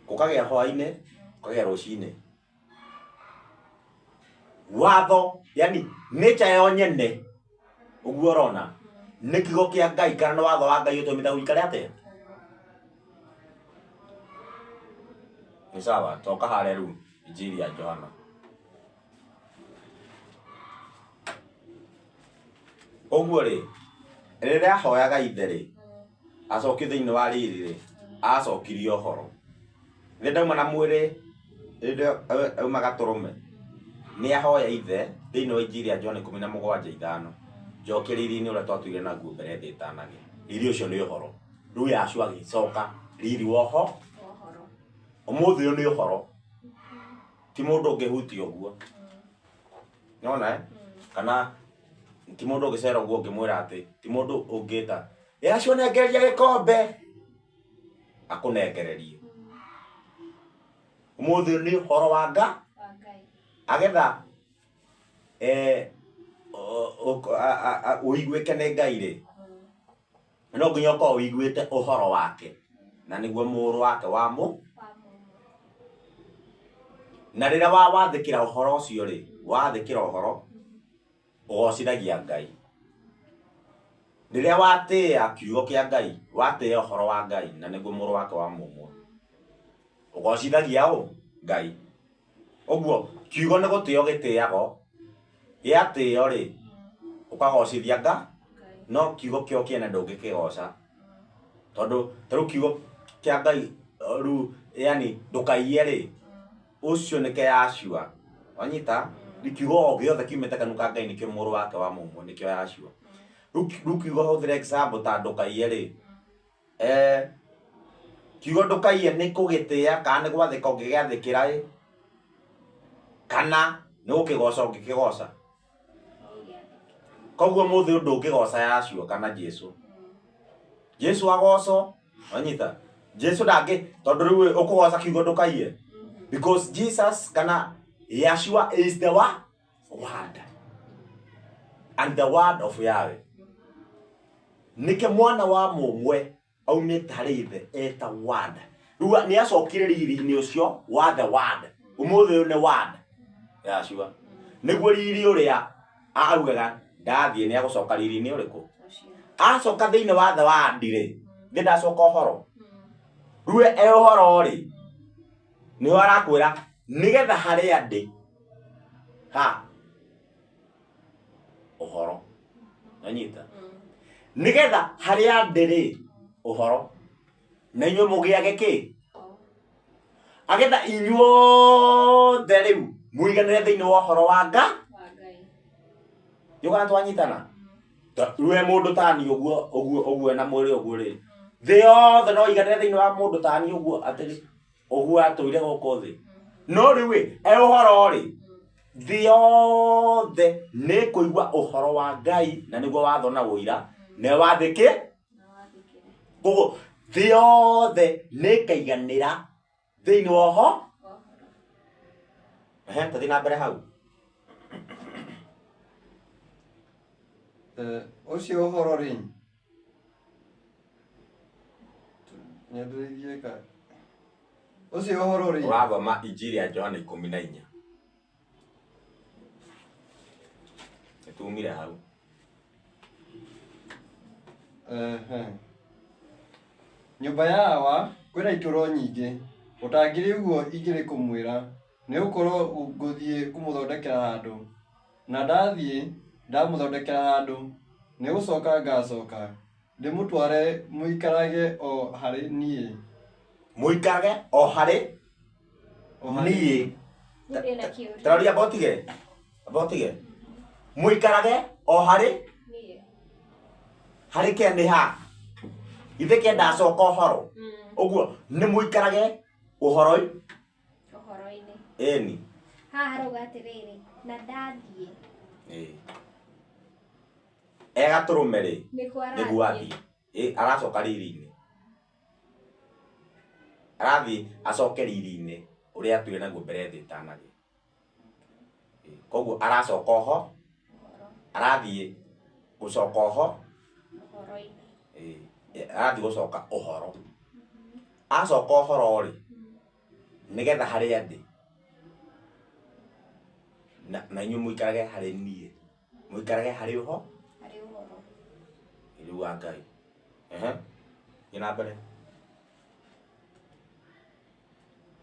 [SPEAKER 2] gũkagĩa hwaĩ-inĩ gũkagĩa rũcinĩ watho yani nature yo nyene ũguo ũrona Nĩ kiugo kĩa Ngai kana nĩ watho wa Ngai ũtũmĩte ũikare atĩa? Nĩ sawa, toka harĩa rĩu Injiri ya Johana. Ũguo rĩ, rĩrĩa ahoyaga ithe rĩ, acokio thĩinĩ wa riri rĩ, acokirie ũhoro. Rĩrĩa ndauma na mwĩrĩ, rĩrĩa auma gatũrũme, nĩ ahoya ithe thĩinĩ wa Injiri ya Johana 17:5, njoke riri-inĩ ũrĩa twatũire naguo mbere thĩ ĩtanagĩa. Riri ũcio nĩ ũhoro. Rĩu Yahshua agĩcoka riri wa ũhoro. Ũmũthĩ ũyũ nĩ ũhoro. Ti mũndũ ũngĩhutia ũguo. Nĩwona eh? Kana ti mũndũ ũngĩcera ũguo ũngĩmwĩra atĩ ti mũndũ ũngĩta Yahshua nengereria gĩkombe akũnengererie. Ũmũthĩ ũyũ nĩ ũhoro wa Nga agetha ũiguĩke nĩ Ngai rĩ, no nginya ũkorwo ũiguĩte ũhoro wake na nĩguo mũrũ wake wa mũ na rĩrĩa wathĩkĩra ũhoro ũcio rĩ, wathĩkĩra ũhoro ũgocithagia Ngai. Rĩrĩa watĩĩa kiugo kĩa Ngai, watĩĩa ũhoro wa Ngai na nĩguo mũrũ wake wa mũmwe, ũgocithagia ũ Ngai. Ũguo kiugo nĩ gũtĩo gĩtĩago, gĩatĩo rĩ ũkagocithia Nga, no kiugo kĩo kĩene ndũngĩkĩgoca tondũ ta rĩu kiugo kĩa Ngai rĩu yani ndũkaiye rĩ, ũcio nĩke Yahshua. Wanyita? Nĩ kiugo o gĩothe kiumĩte kanua ka Ngai nĩkĩo mũrũ wake wa mũmwe, nĩkĩo Yahshua. Rĩu kiugo hũthĩra example ta ndũkaiye rĩ, kiugo ndũkaiye nĩ kũgĩtĩĩa kana nĩ gwathĩka ũngĩgĩathĩkĩra ĩ, kana nĩ gũkĩgoca ũngĩkĩgoca. Koguo mũthĩ ũyũ ndũngĩgoca Yahshua kana Jesu. Jesu agocwo, wanyita? Jesu ndangĩ, tondũ rĩu ũkũgoca kiugo ndũkaiye. Because Jesus kana Yahshua is the word. And the word of Yahweh. Nĩkĩ mwana wa mũmwe aumĩte harĩ ithe eta word. Rĩu nĩ acokire riri-inĩ ũcio wa the word. Ũmũthĩ ũyũ nĩ word. Yahshua. Nĩguo riri ũrĩa augaga ndathiĩ nĩ agũcoka riri-inĩ ũrĩkũ? Acoka thĩinĩ wa the word rĩ, thĩ ndacoka ũhoro. Rĩu e ũhoro rĩ, nĩho arakwĩra nĩgetha harĩa ndĩ ha ũhoro. Nanyita? Nĩgetha harĩa ndĩ rĩ ũhoro na inyuĩ mũgĩage kĩ? Agetha inyuothe rĩu mũiganĩre thĩinĩ wa ũhoro wa Nga. Nĩũkona twanyitana? Rĩu he mũndũ tani ũguo ũguo ũguo na mwĩrĩ ũguo rĩ, thĩ yothe no iganĩre thĩinĩ wa mũndũ tani ũguo atĩ ũguo atũire gũkũ thĩ. No rĩu ĩ, e ũhoro rĩ, thĩ yothe nĩ kũigua ũhoro wa Ngai na nĩguo watho na ũira na wathĩkĩ. Koguo thĩ yothe nĩ ĩkaiganĩra thĩinĩ wa ũho. Ehe, tũthiĩ na mbere hau.
[SPEAKER 3] Ũcio ũhoro rĩ, nyambĩrĩrie ka ũcio ũhoro rĩ,
[SPEAKER 2] Ũrathoma Injiri ya Johana 14. Nĩtumire hau.
[SPEAKER 3] Ehe. Nyũmba ya Awa kwĩna itũũro nyingĩ, gũtangĩrĩ ũguo ingĩrĩ kũmwĩra, nĩ gũkorwo ngũthiĩ kũmũthondekera handũ. Na ndathiĩ ndamũthondekera handũ, nĩ gũcoka ngacoka, ndĩmũtware mũikarage o harĩ niĩ.
[SPEAKER 2] Mũikarage o harĩ
[SPEAKER 3] O harĩ
[SPEAKER 2] niĩ.
[SPEAKER 1] Ndĩ na kĩũria.
[SPEAKER 2] Taroria amba ũtige. Amba ũtige. Mũikarage o harĩ
[SPEAKER 1] Niĩ.
[SPEAKER 2] harĩ ke nĩ ha? Ithe ke ndacoka ũhoro. Ũguo nĩ mũikarage ũhoro
[SPEAKER 1] Ũhoro-inĩ.
[SPEAKER 2] Ĩni.
[SPEAKER 1] Haha harauga atĩrĩrĩ, na ndathiĩ.
[SPEAKER 2] Ĩĩ. E gatũrũme rĩ,
[SPEAKER 1] Nĩkuo
[SPEAKER 2] nĩguo
[SPEAKER 1] arathiĩ.
[SPEAKER 2] athiĩ. Ĩ aracoka riri-inĩ. Arathiĩ acoke riri-inĩ ũrĩa atwĩre naguo mbere thĩ ĩtanagĩa. Koguo aracoka oho, arathiĩ gũcoka oho,
[SPEAKER 1] Ũhoro-inĩ.
[SPEAKER 2] ĩĩ, arathiĩ gũcoka ũhoro. Acoka ũhoro rĩ, nĩgetha harĩa ndĩ na inyuĩ mũikarage harĩ niĩ, mũikarage harĩ ũho.
[SPEAKER 1] Harĩ ũhoro.
[SPEAKER 2] Rĩu wa Ngai. Ehe. Thiĩ na mbere.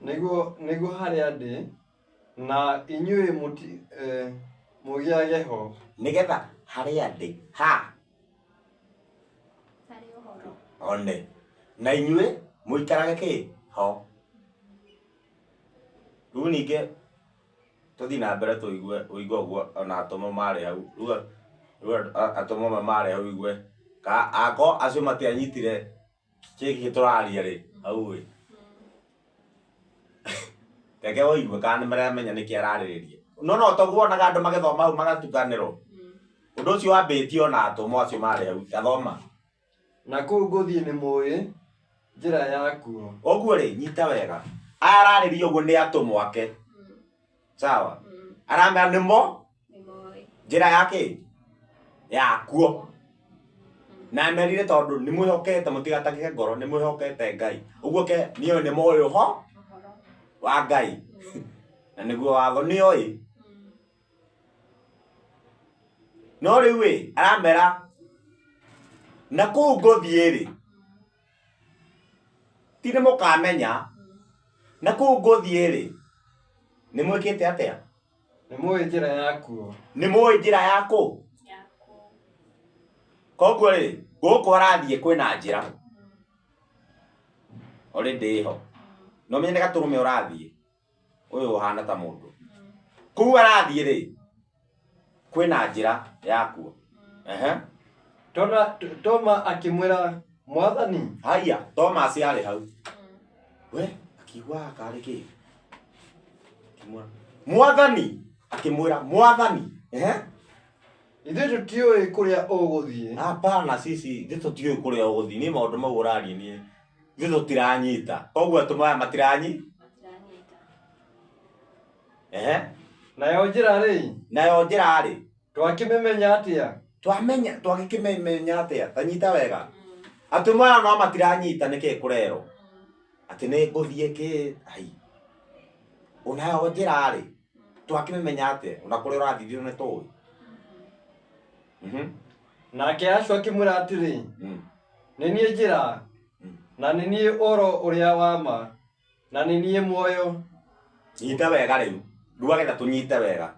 [SPEAKER 3] Nĩguo harĩa ndĩ, na inyuĩ mũgĩage ho.
[SPEAKER 2] Nĩgetha harĩa ndĩ ha
[SPEAKER 1] Harĩ ũhoro.
[SPEAKER 2] One. Na inyuĩ mũikarage kĩ ho. Rĩu ningĩ tũthiĩ na mbere tũigue ũigue ũguo ona atũmwo marĩ hau. Rĩu atũmwo amwe marĩ hau ũigue ka ako acio matianyitire kĩkĩ tũraria rĩ hau ĩ. Reke ũigue kana nĩ maramenya nĩkĩ ararĩrĩria. No no toguo wonaga andũ magĩthoma hau magatukanĩrwo. Ũndũ ũcio wambĩtie ona atũmwo acio marĩ hau. Gathoma.
[SPEAKER 3] Na kũu ngũthiĩ nĩ mũĩ njĩra yakuo.
[SPEAKER 2] Ũguo rĩ nyita wega. Aya ararĩria ũguo nĩ atũmwo ake. Sawa. Aramera nĩmo njĩra ya kĩ yakuo. Na amerire tondũ nĩ mwĩhokete mũtigatangĩke ngoro nĩ mwĩhokete Ngai. Ũguo ke nĩoĩ nĩ moĩ ũho wa Ngai. Na nĩguo watho nĩoĩ. No rĩu ĩ aramera na kũu ngũthiĩ rĩ ti nĩ mũkamenya na kũu ngũthiĩ rĩ nĩ mwĩkĩte atĩa?
[SPEAKER 3] Nĩ mũĩ njĩra yakuo.
[SPEAKER 2] Nĩ mũĩ njĩra yaku? Koguo rĩ gũkũ arathiĩ kwĩna njĩra. Already ĩho. No menye nĩ gatũrũme ũrathiĩ. Ũyũ ũhana ta mũndũ. Kũu arathiĩ rĩ kwĩna njĩra yakuo. Ehe.
[SPEAKER 3] Toma akĩmwĩra Mwathani.
[SPEAKER 2] Haya, Thomas arĩ hau. We akiuga karĩ kĩ? Akĩmwĩra Mwathani, akĩmwĩra Mwathani. Ehe.
[SPEAKER 3] Ithuĩ tũtiũĩ kũrĩa ũgũthiĩ.
[SPEAKER 2] Hapana, sisi ithuĩ tũtiũĩ kũrĩa ũgũthiĩ. Niĩ maũndũ mau ũraria niĩ ithuĩ tũtiranyita. Koguo atũmwo aya matiranyi? Ehe.
[SPEAKER 3] Nayo njĩra rĩ?
[SPEAKER 2] Nayo njĩra rĩ?
[SPEAKER 3] Twakĩmĩmenya atĩa?
[SPEAKER 2] Twamenya, twagĩkĩmĩmenya atĩa? Ta nyita wega. Atũmwo aya no matiranyita nĩkĩ kũrerwo. Atĩ nĩ ngũthiĩ kĩ? Ai. Onayo njĩra rĩ? Twakĩmĩmenya atĩa? Ona kũrĩa ũrathiĩ ithuĩ nĩ tũĩ.
[SPEAKER 3] Nake Yahshua akĩmwĩra atĩrĩ, nĩ niĩ njĩra, na nĩ niĩ ũhoro ũrĩa wa ma, na nĩ niĩ muoyo.
[SPEAKER 2] Nyita wega rĩu. Rĩu agetha tũnyite wega.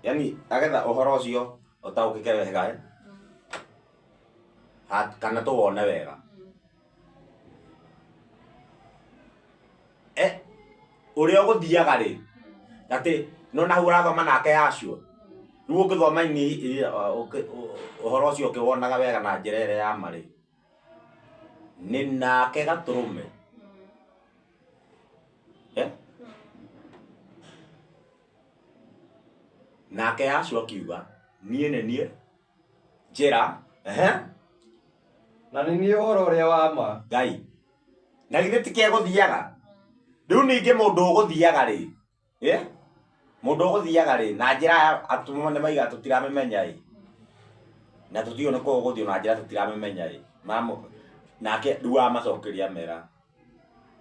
[SPEAKER 2] Yani agetha ũhoro ũcio ũtaũkĩke wega, kana tũwone wega. Ũrĩa ũgũthiaga rĩ, atĩ no na hau ũrathoma nake Yahshua. Rĩu ũngĩthoma ũhoro ũcio ũkĩwonaga wega na njĩra ĩrĩa ya ma rĩ, nĩ nake gatũrũme. Nake Yahshua akiuga, niĩ nĩ niĩ njĩra, ehe.
[SPEAKER 3] Na nĩ niĩ ũhoro ũrĩa wa ma.
[SPEAKER 2] Ngai. Na githĩ ti kegũthiaga? Rĩu ningĩ mũndũ ũgũthiaga rĩ, Mũndũ ũgũthiaga rĩ, na njĩra ya atũmwo nĩ maiga tũtiramĩmenya ĩ. Na tũtiũĩ nĩ kũ ũgũthiĩ na njĩra tũtiramĩmenya ĩ. Nake rĩu amacokeria amera.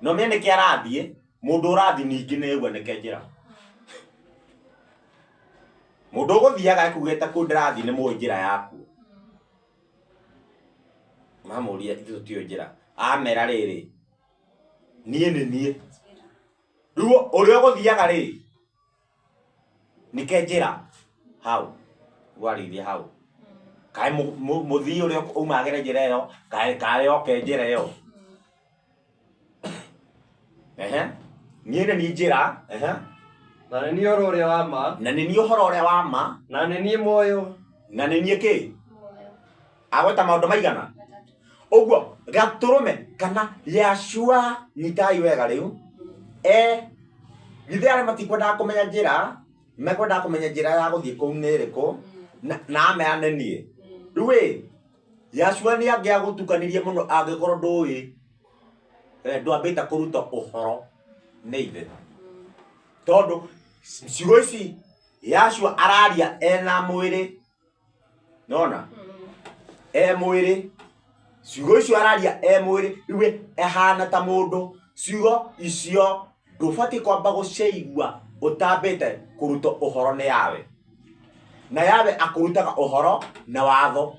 [SPEAKER 2] No menye nĩkĩ arathiĩ, mũndũ ũrathiĩ ningĩ nĩ aigua nĩke njĩra. Mũndũ ũgũthiaga ekugĩte kũu ndĩrathiĩ nĩ mũĩ njĩra yaku. Mamũria ithuĩ tũtiũĩ njĩra. Amera rĩrĩ, niĩ nĩ niĩ. Rĩu ũrĩa ũgũthiaga rĩ, nĩke njĩra hau. Warĩirie hau. Kaĩ mũthii ũrĩa umagĩre njĩra ĩyo, kaĩ oke njĩra ĩyo. Ehe. Niĩ nĩ niĩ njĩra, ehe.
[SPEAKER 3] Na nĩ niĩ ũhoro ũrĩa wa ma.
[SPEAKER 2] Na nĩ niĩ ũhoro ũrĩa wa ma.
[SPEAKER 3] Na nĩ niĩ muoyo.
[SPEAKER 2] Na nĩ niĩ kĩ? Agweta maũndũ maigana? Ũguo gatũrũme kana Yahshua nyitai wega rĩu. Githĩ arĩa matikwendaga kũmenya njĩra, mekwendaga kũmenya njĩra ya gũthiĩ kũu nĩ ĩrĩkũ, na amera nĩ niĩ. Rĩu ĩ, Yahshua nĩ angĩagũtukanirie mũno angĩkorwo ndũĩ, ndwambĩte kũruta ũhoro nĩ ithe. Tondũ ciugo ici Yahshua araria ena mwĩrĩ. Nona? E mwĩrĩ. Ciugo icio araria e mwĩrĩ, rĩu ĩ, ehana ta mũndũ. Ciugo icio ndũbatiĩ kwamba gũciigua ũtambĩte kũruta ũhoro nĩ Yahweh. Na Yahweh akũrutaga ũhoro na watho.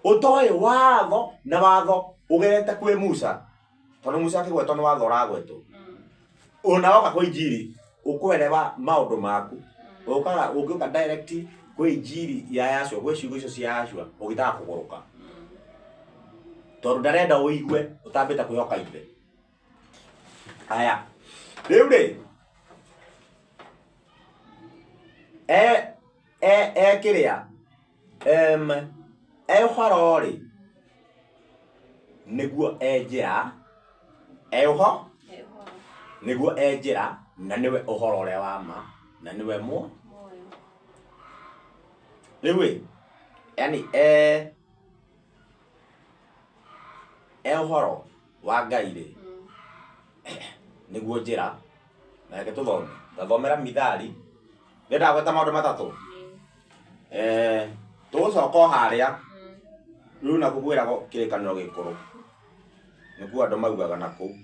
[SPEAKER 2] Ũtoĩ watho na watho ũgerete kwĩ Musa, tondũ Musa akĩgwetwo nĩ watho ũragwetwo. Ona woka kwĩ injiri ũkwerewa maũndũ maku. Ũkaga ũngĩũka direct kwĩ injiri ya Yahshua, gwĩ ciugo icio cia Yahshua, ũgĩtaga kũgũrũka. Tondũ ndarenda ũigue ũtambĩte kwĩhoka ithe. Aya, rĩu rĩ, e kĩrĩa, e ũhoro rĩ, nĩguo e njĩra, e ũho, nĩguo e njĩra, na nĩwe ũhoro ũrĩa wa ma, na nĩwe muoyo. Rĩu ĩ, yani e ũhoro wa Ngai rĩ, nĩguo njĩra, na reke tũthome. Ndathomera Mithali, ndĩrenda gweta maũndũ matatũ. Tũgũcoka o harĩa, rĩu nakuo kwĩragwo kĩrĩkanĩro gĩkũrũ. Nĩkuo andũ maugaga nakũu.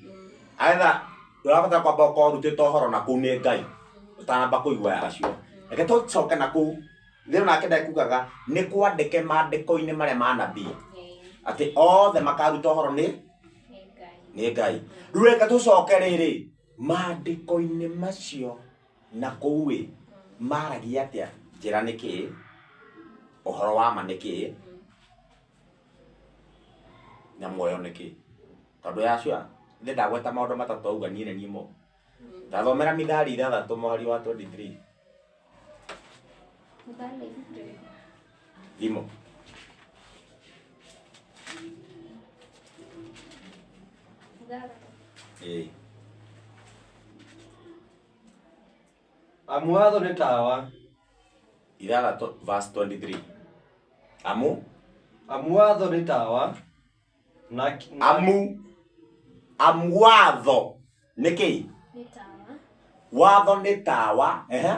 [SPEAKER 2] Aetha ũrabatara kwamba ũkorwo ũrutĩte ũhoro nakũu nĩ Ngai, ũtanamba kũigua Yahshua. Reke tũcoke nakũu, rĩu nake ndekugaga nĩ kwandĩke maandĩko-inĩ marĩa ma nabii, atĩ othe makaruta ũhoro nĩ Ngai. Rĩu reke tũcoke rĩrĩ, maandĩko-inĩ macio na kũu ĩ, maragia atĩa? Njĩra nĩ kĩĩ? Ũhoro wa ma nĩ kĩĩ? Na muoyo nĩ kĩĩ? Tondũ Yahshua nĩ ndagweta maũndũ matatũ auga niĩ nĩ niĩ mo. Ndathomera Mithali 6 mũhari wa 23. Thimo.
[SPEAKER 3] Amu watho nĩ tawa.
[SPEAKER 2] 6 verse 23. Amu?
[SPEAKER 3] Amu watho nĩ tawa. Na,
[SPEAKER 2] amu amu watho nĩ kĩĩ?
[SPEAKER 1] Nĩ tawa.
[SPEAKER 2] Watho nĩ tawa. Ehe.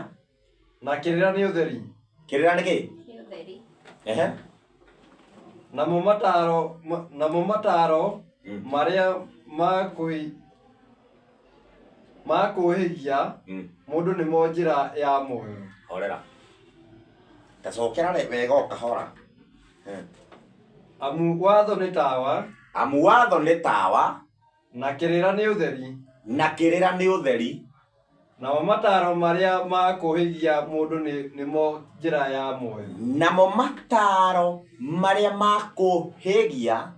[SPEAKER 3] Na kĩrĩra nĩ ũtheri.
[SPEAKER 2] Kĩrĩra nĩ kĩĩ?
[SPEAKER 1] Nĩ ũtheri.
[SPEAKER 2] Ehe.
[SPEAKER 3] Namo mataro marĩa makũhĩgia mũndũ nĩmo njĩra ya muoyo.
[SPEAKER 2] Horera. Tacokera wega o kahora.
[SPEAKER 3] Amu watho nĩ tawa.
[SPEAKER 2] Amu watho nĩ tawa.
[SPEAKER 3] Na kĩrĩra nĩ ũtheri.
[SPEAKER 2] Na kĩrĩra nĩ ũtheri.
[SPEAKER 3] Namo mataro marĩa makũhĩgia mũndũ nĩmo njĩra ya muoyo.
[SPEAKER 2] Namo mataro marĩa makũhĩgia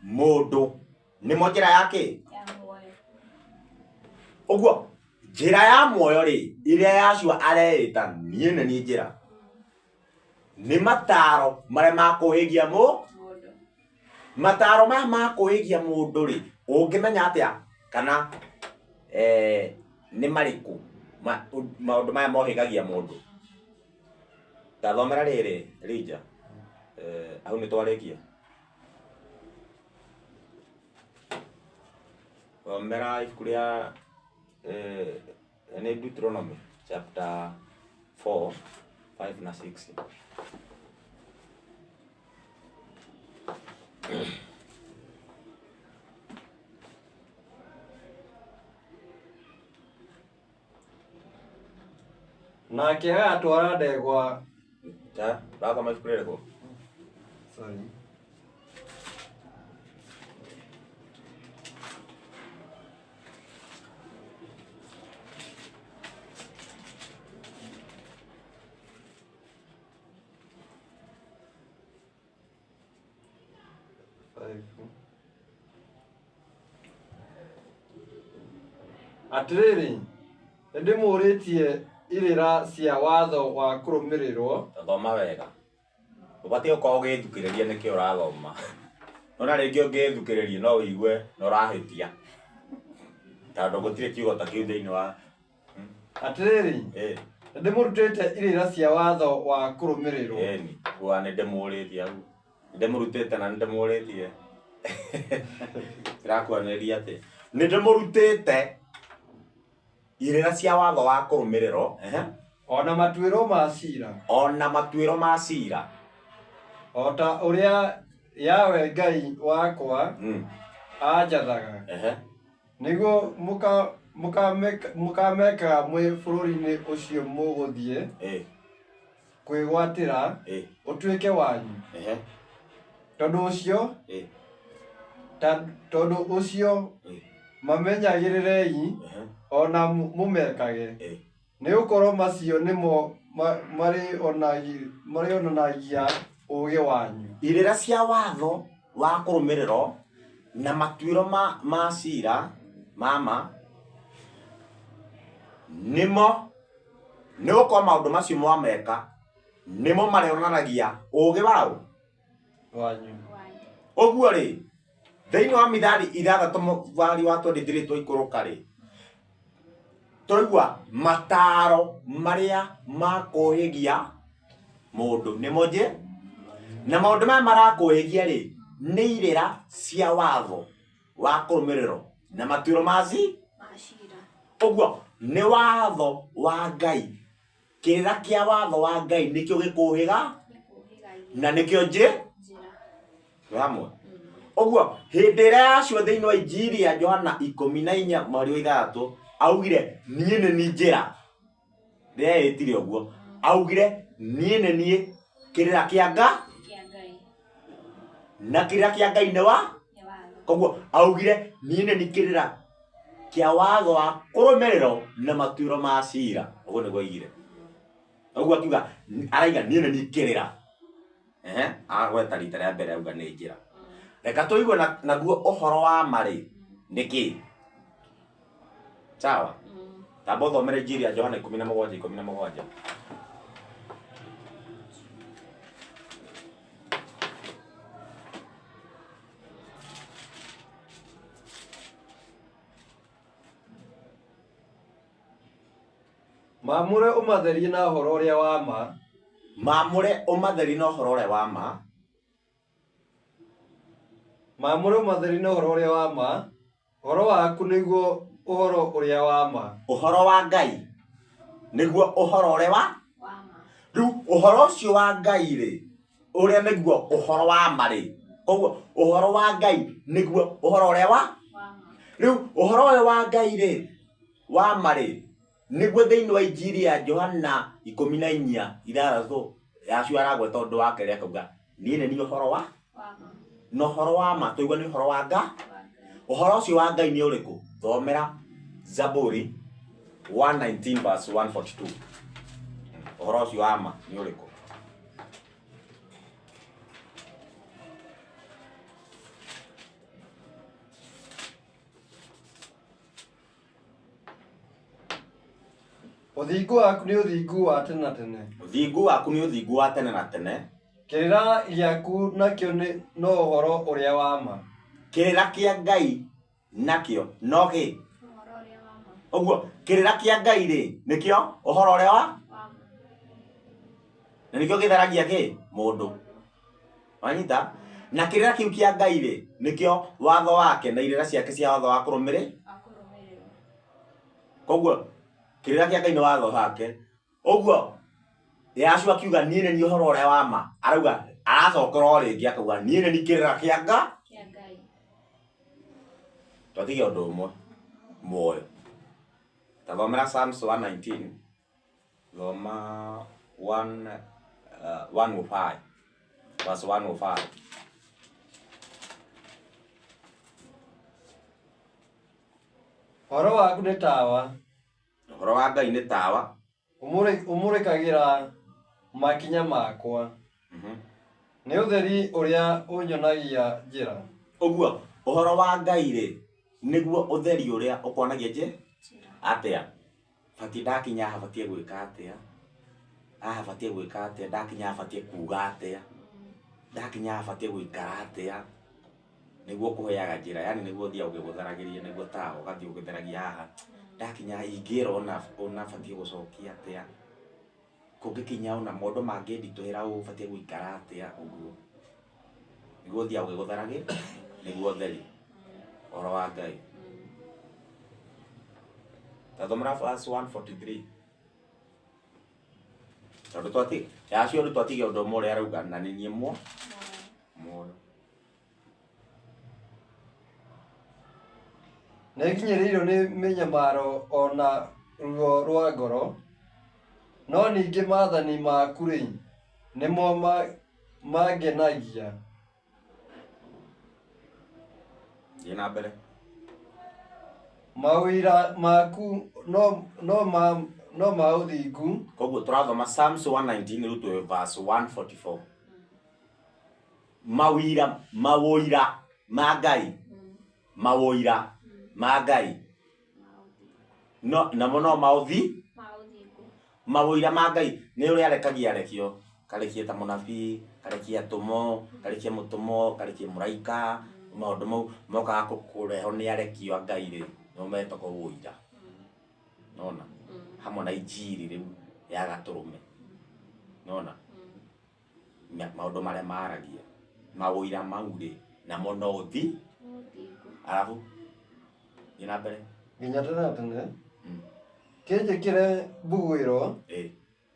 [SPEAKER 2] mũndũ nĩmo njĩra ya kĩ?
[SPEAKER 1] Ya muoyo.
[SPEAKER 2] Ũguo njĩra ya muoyo rĩ, ĩrĩa Yahshua areĩta niĩ nĩ niĩ njĩra, nĩ mataro marĩa makũhĩgia
[SPEAKER 1] mũndũ.
[SPEAKER 2] Mataro maya makũhĩgia mũndũ rĩ, ũngĩmenya atĩa kana nĩ marĩkũ maũndũ maya mohĩgagia mũndũ? Ndathomera rĩrĩ Elijah, hau nĩ twarĩkia. Thomera ibuku rĩa nĩ Deuteronomy chapter 4, 5 na 6.
[SPEAKER 3] Nake agatwara ndegwa.
[SPEAKER 2] Ta, ũrathoma ibuku rĩrĩkũ?
[SPEAKER 3] Sorry. Atĩrĩrĩ, nĩndĩmũũrĩtie irĩra cia watho wa kũrũmĩrĩrwo.
[SPEAKER 2] Thoma wega. Ũbatiĩ gũkorwo ũgĩthukĩrĩria nĩkĩ ũrathoma. Nona rĩngĩ ũngĩthukĩrĩria no ũigue nĩ ũrahĩtia. Tondũ gũtirĩ kiugo ta kĩu thĩinĩ wa
[SPEAKER 3] Atĩrĩrĩ, nĩndĩmũrutĩte irĩra cia watho wa kũrũmĩrĩrwo.
[SPEAKER 2] Ĩni, kuga nĩndĩmũũrĩtie hau. Nĩndĩmũrutĩte na nĩndĩmũũrĩtie. Ndĩrakuonereria atĩ nĩndĩmũrutĩte irĩra cia watho wa kũrũmĩrĩrwo.
[SPEAKER 3] Ona matuĩro ma cira.
[SPEAKER 2] Ona matuĩro ma cira.
[SPEAKER 3] O ta ũrĩa Yahweh Ngai wakwa anjathaga. Nĩguo mũkamekaga mwĩ bũrũri-inĩ ũcio mũgũthiĩ kwĩgwatĩra ũtuĩke wanyu. Tondũ ũcio tondũ ũcio mamenyagĩrĩrei ona mũmekage, nĩ gũkorwo macio nĩmo marĩonanagia ũũgĩ wanyu.
[SPEAKER 2] Irĩra cia watho wa kũrũmĩrĩrwo na matuĩro ma cira mama nĩmo, nĩ gũkorwo maũndũ macio mwameka nĩmo marĩonanagia ũũgĩ wao
[SPEAKER 3] wanyu.
[SPEAKER 2] Ũguo rĩ, thĩinĩ wa Mithali 6 mũbari wa 23 twaikũrũka rĩ, twaigua mataro marĩa makũhĩgia mũndũ nĩmo nje, na maũndũ maya marakũhĩgia rĩ nĩ irĩra cia watho wa kũrũmĩrĩrwo na matuĩro ma
[SPEAKER 1] cira.
[SPEAKER 2] Ũguo nĩ watho wa Ngai, kĩrĩra kĩa watho wa Ngai nĩkĩo gĩkũhĩga na nĩkĩo nje hamwe. Ũguo hĩndĩ ĩrĩa yacio thĩinĩ wa Injiri ya Johana 14 mweri wa 6 augire niĩ nĩ niĩ njĩra, rĩrĩa ĩtire ũguo augire niĩ nĩ niĩ kĩrĩra kĩa Ngai na kĩrĩra kĩa Ngai nĩ wa, koguo augire niĩ nĩ niĩ kĩrĩra kĩa watho wa kũrũmĩrĩrwo na matuĩro ma cira. Ũguo nĩguo augire. Ũguo akiuga araiga niĩ nĩ niĩ kĩrĩra. Agweta rita rĩa mbere auga nĩ njĩra. Reka tũigue naguo ũhoro wa ma rĩ nĩ kĩ? Sawa? Tamba ũthomere Injiri ya Johana 17:17.
[SPEAKER 3] Maamũre ũmatherie na ũhoro ũrĩa wa ma.
[SPEAKER 2] Maamũre ũmatherie na ũhoro ũrĩa wa ma.
[SPEAKER 3] Maamũre ũmatherie na ũhoro ũrĩa wa ma. Ũhoro waku nĩguo ũhoro ũrĩa wa ma.
[SPEAKER 2] Ũhoro wa Ngai nĩguo ũhoro ũrĩa wa
[SPEAKER 1] ma.
[SPEAKER 2] Rĩu ũhoro ũcio wa Ngai rĩ, ũrĩa nĩguo ũhoro wa ma rĩ, koguo ũhoro wa Ngai nĩguo ũhoro ũrĩa wa
[SPEAKER 1] ma.
[SPEAKER 2] Rĩu ũhoro ũyũ wa Ngai rĩ, wa ma rĩ, nĩguo thĩinĩ wa Injiri ya Johana 14:6 yacio aragweta ũndũ wa kerĩ akauga niĩ nĩ niĩ ũhoro wa na ũhoro wa ma tũigua nĩ ũhoro wa Ngai. Ũhoro ũcio wa Ngai nĩ ũrĩkũ? Thomera Zaburi 119 verse 142. Ũhoro ũcio wa ma nĩ ũrĩkũ?
[SPEAKER 3] Ũthingu waku nĩ ũthingu wa tene na tene.
[SPEAKER 2] Ũthingu waku nĩ ũthingu wa tene na tene.
[SPEAKER 3] Kĩrĩra gĩaku nakĩo nĩ no ũhoro ũrĩa wa ma.
[SPEAKER 2] Kĩrĩra kĩa Ngai nakĩo no kĩ?
[SPEAKER 1] Ũhoro ũrĩa wa ma.
[SPEAKER 2] Ũguo kĩrĩra kĩa Ngai rĩ nĩkĩo ũhoro ũrĩa wa
[SPEAKER 1] ma.
[SPEAKER 2] Na nĩkĩo gĩtheragia kĩ? Mũndũ. Wanyita? Na kĩrĩra kĩu kĩa Ngai rĩ nĩkĩo watho wake na irĩra ciake cia watho wa kũrũmĩrĩra. Koguo kĩrĩra kĩa Ngai nĩ watho wake. Ũguo Yahshua akiuga niĩ nĩ niĩ ũhoro ũrĩa wa ma, arauga aracokera o rĩngĩ akauga niĩ nĩ niĩ kĩrĩra kĩa
[SPEAKER 1] Ngai.
[SPEAKER 2] Twatigia ũndũ ũmwe muoyo. Tathomera Psalms 119, thoma 105, verse 105.
[SPEAKER 3] Ũhoro waku nĩ tawa.
[SPEAKER 2] Ũhoro wa Ngai nĩ tawa.
[SPEAKER 3] Ũmũrĩkagĩra makinya makwa. Nĩ ũtheri ũrĩa ũnyonagia njĩra.
[SPEAKER 2] Ũguo ũhoro wa Ngai rĩ nĩguo ũtheri ũrĩa ũkuonagia njĩra atĩa. Batiĩ ndakinya haha batiĩ gwĩka atĩa, haha batiĩ gwĩka atĩa, ndakinya haha batiĩ kuga atĩa, ndakinya haha batiĩ gũikara atĩa, nĩguo kũheaga njĩra, yani nĩguo ũthiaga ũgĩgũtheragĩria, nĩguo tawa ũgathiĩ ũgĩtheragia haha, ndakinya ingĩra ũna ũna batiĩ gũcokia atĩa, kũngĩkinya ũna maũndũ mangĩnditũhĩra ũũ batiĩ gũikara atĩa, ũguo nĩguo ũthiaga ũgĩgũtheragĩria, nĩguo ũtheri ũhoro wa Ngai. Tathomera verse 143. Tondũ twati yacio rĩu twatigia ũndũ ũmwe ũrĩa arauga na nĩ niĩ muoyo.
[SPEAKER 3] Nĩnginyĩrĩirio nĩ mĩnyamaro o na ruo rwa ngoro, no ningĩ maathani maku-rĩ, nĩmo mangenagia.
[SPEAKER 2] Thiĩ na mbere.
[SPEAKER 3] Mawĩra maku no ma ũthingu.
[SPEAKER 2] Koguo tũrathoma Psalms 119 rĩu twĩ verse 144. Mawĩra mawoira ma Ngai. Mawoira ma Ngai. No namo no maũthi mawoira ma Ngai nĩ ũrĩa arekagia arekio karekie ta mũnabii, karekie atũmwo, karekie mũtũmwo, karekie mũraika, maũndũ mau mokaga kũrehwo nĩ arekio a Ngai rĩ, nĩmo metagwo ũira. Nona hamwe na injiri rĩu ya gatũrũme. Nona maũndũ marĩa maragia maũira mau rĩ namo no ũthi arabu thiĩ na mbere
[SPEAKER 3] nginya tene na tene. Kĩnjĩkĩre mbuguĩro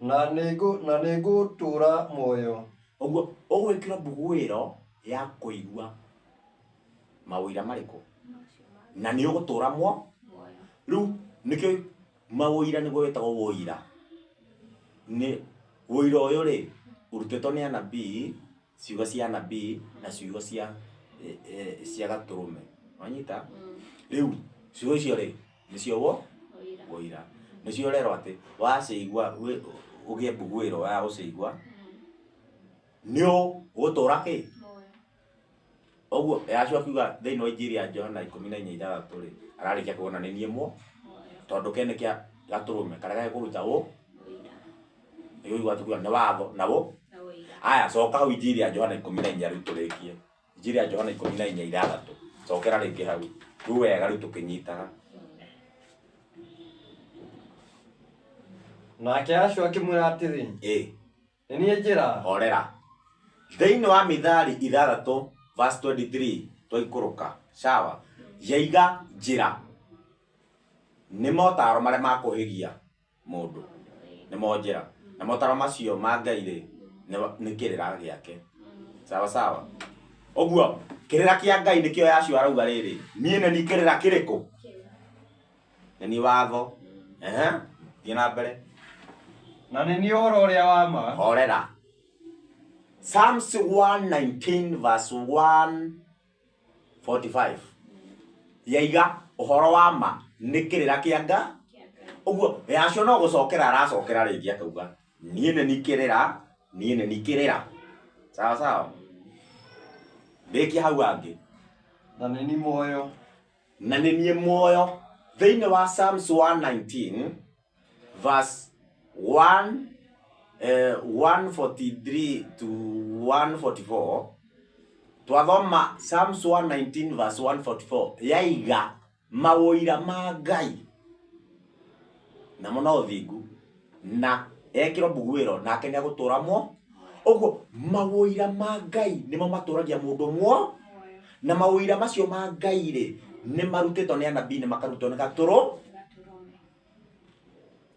[SPEAKER 3] na nĩngũtũũra muoyo.
[SPEAKER 2] Ũguo ũgwĩkĩra mbuguĩro ya kũigua maũira marĩkũ na nĩ ũgũtũũra muoyo. Rĩu nĩkĩo maũira nĩguo wĩtagwo ũira. Nĩ ũira ũyũ rĩ ũrutĩtwo nĩ anabii, ciugo cia anabii na ciugo cia cia gatũrũme. Wanyita? Rĩu ciugo icio rĩ nĩcio wo ũira. Nĩcio ũrerwo atĩ wacigua ũgĩe mbuguĩro ya gũcigua nĩ ũgũtũũra kĩ? Ũguo Yahshua akiuga thĩinĩ wa Injiri ya Johana 14:6 rĩ ararĩkia kuona nĩ niĩ muo tondũ kene kĩa gatũrũme karĩa gagĩkũruta ũ nĩũigua atĩ nĩ watho na ũ aya coka hau Injiri ya Johana 14 rĩu tũrĩkie Injiri ya Johana 14:6 cokera rĩngĩ hau rĩu wega rĩu tũkĩnyitaga.
[SPEAKER 3] Nake Yahshua akĩmwĩra atĩrĩ, nĩ niĩ njĩra.
[SPEAKER 2] Horera. Thĩinĩ wa Mithali 6 verse 23 twaikũrũka sawa yaiga njĩra nĩ motaro marĩa makũhĩgia mũndũ nĩmo njĩra na motaro macio ma Ngai rĩ nĩ kĩrĩra gĩake sawa sawa. Ũguo kĩrĩra kĩa Ngai nĩkĩo Yahshua arauga rĩrĩ niĩ nĩ niĩ kĩrĩra kĩrĩkũ nĩ niĩ watho. Thiĩ na mbere.
[SPEAKER 3] Na nĩ niĩ ũhoro ũrĩa wa ma.
[SPEAKER 2] Horera. Psalms 119 verse 145 yaiga ũhoro wa ma nĩ kĩrĩra kĩa Ngai. Ũguo Yahshua no gũcokera aracokera rĩngĩ akauga niĩ nĩ niĩ kĩrĩra, niĩ nĩ niĩ kĩrĩra. Sawa sawa. Ndĩkia hau angĩ.
[SPEAKER 3] Na nĩ niĩ muoyo.
[SPEAKER 2] Na nĩ niĩ muoyo. Thĩinĩ wa Psalms 119 verse 143 to 144 twathoma Psalms 119 verse 144 yaiga maũira ma Ngai namo no ũthingu na ekĩrwo mbuguĩro nake nĩ agũtũũra muo. Ũguo maũira ma Ngai nĩmo matũragia mũndũ muo na maũira macio ma Ngai rĩ nĩ marutĩtwo nĩ anabii nĩ makarutwo nĩ gatũrũ.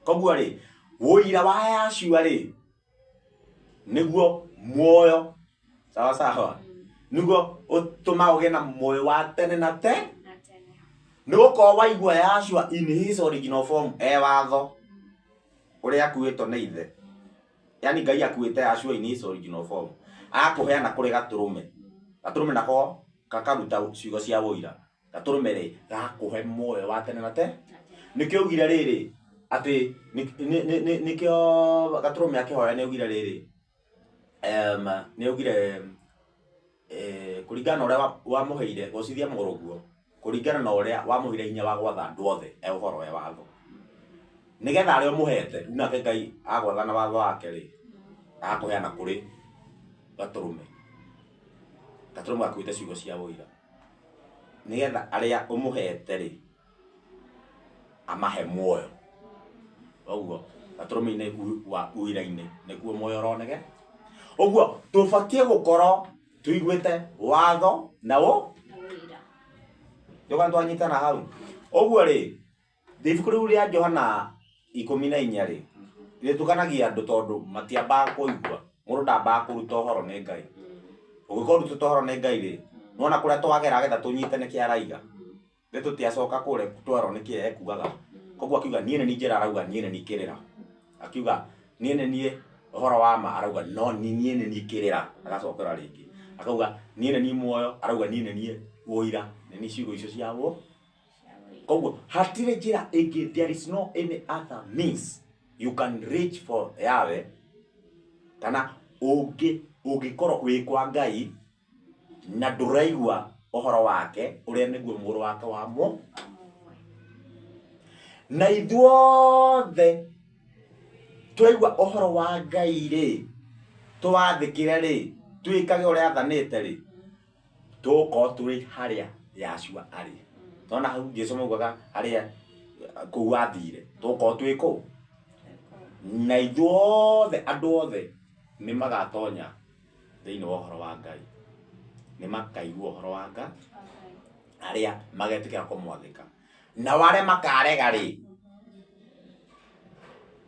[SPEAKER 2] Koguo rĩ ũira wa Yahshua rĩ nĩguo muoyo sawa sawa nĩguo ũtũmaga ũgĩe na muoyo wa tene na te nĩ gũkorwo waigua Yahshua in his original form e watho ũrĩa akuĩtwo nĩ ithe, yani Ngai akuĩte Yahshua in his original form akũheana kũrĩ gatũrũme, gatũrũme nako gakaruta ciugo cia ũira, gatũrũme rĩ gakũhe muoyo wa tene na te. Nĩkĩo augire rĩrĩ atĩ nĩkĩo gatũrũme akĩhoya nĩ augire rĩrĩ nĩ augire kũringana na ũrĩa wamũheire gũcithia mũrũguo kũringana na ũrĩa wamũheire hinya wa gwatha andũ othe e ũhoro e watho nĩgetha arĩa ũmũhete rĩu nake Ngai agwathana watho wake rĩ agakũheana kũrĩ gatũrũme, gatũrũme gakuĩte ciugo cia ũira nĩgetha arĩa ũmũhete rĩ amahe muoyo. Ũguo gatũrũme-inĩ wa ũira-inĩ nĩkuo muoyo ũroneke. Ũguo tũbatiĩ gũkorwo tũiguĩte watho na ũ ndoka twanyitana hau. Ũguo rĩ ibuku rĩu rĩa Johana 14 rĩ rĩtukanagia andũ tondũ matiambaga kũigua mũndũ ndambaga kũruta ũhoro nĩ Ngai. Ũngĩkorwo ũrutĩte ũhoro nĩ Ngai rĩ nĩwona kũrĩa twagera getha tũnyite nĩkĩ araiga nĩ tũtiacoka kũrĩa twerwo nĩkĩ ekugaga. Koguo akiuga niĩ nĩ niĩ njĩra arauga niĩ nĩ niĩ kĩrĩra, akiuga niĩ nĩ niĩ ũhoro wa ma arauga no niĩ nĩ niĩ kĩrĩra, agacokera rĩngĩ. Akauga niĩ nĩ niĩ muoyo, arauga niĩ nĩ niĩ ũira, nĩ niĩ ciugo icio cia wo. Koguo hatirĩ njĩra ĩngĩ, there is no any other means you can reach for Yahweh, kana ũngĩkorwo wĩ kwa Ngai na ndũraigua ũhoro wake ũrĩa nĩguo mũrũ wake wa mũ. Na ithuothe twaigua ũhoro wa Ngai rĩ, twathĩkĩre rĩ, twĩkage ũrĩa athanĩte rĩ, tũgũkorwo tũrĩ harĩa Yahshua arĩ. Nona hau Jesu maugaga harĩa kũu athire, tũgũkorwo twĩ kũu. Na ithuothe andũ othe nĩ magatonya thĩinĩ wa ũhoro wa Ngai, nĩ makaigua ũhoro wa Ngai, arĩa magetĩkĩra kũmwathĩka, nao arĩa makarega rĩ,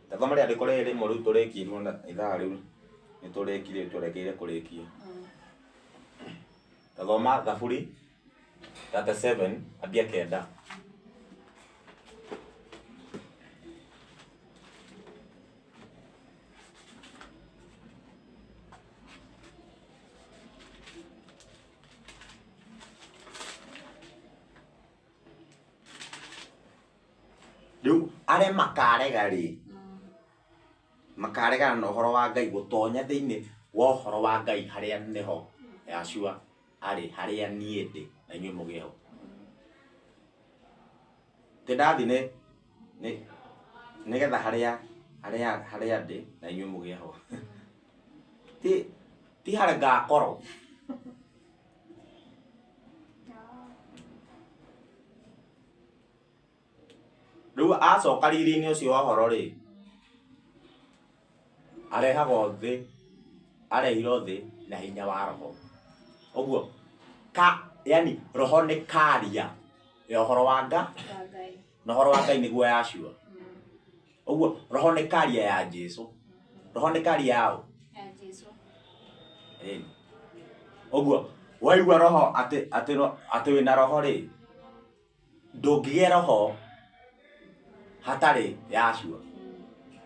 [SPEAKER 2] tathoma rĩandĩko rĩrĩ rĩmwe rĩu tũrĩkie na ithaa rĩu nĩ tũrĩkirie, tũrekeire kũrĩkia. Tathoma Thaburi 37 ambia 9. Rĩu arĩa makarega rĩ, makaregana na ũhoro wa Ngai, gũtonya thĩinĩ wa ũhoro wa Ngai harĩa nĩho Yahshua arĩ, harĩa niĩ ndĩ na inyuĩ mũgĩe ho. Ti ndathi nĩ nĩgetha harĩa ndĩ na inyuĩ mũgĩe ho. Ti harĩa ngakorwo. Rĩu acoka riri-inĩ ũcio wa ũhoro rĩ, arehagwo thĩ, arehirwo thĩ na hinya wa roho. Ũguo ka, yani roho nĩ karia ya ũhoro wa Ngai, na ũhoro wa Ngai nĩguo Yahshua. Ũguo roho nĩ karia ya Jesu, roho nĩ karia yao
[SPEAKER 1] ya Jesu.
[SPEAKER 2] Ũguo waigua roho atĩ wĩna roho rĩ, ndũngĩgĩa roho hatarĩ Yahshua.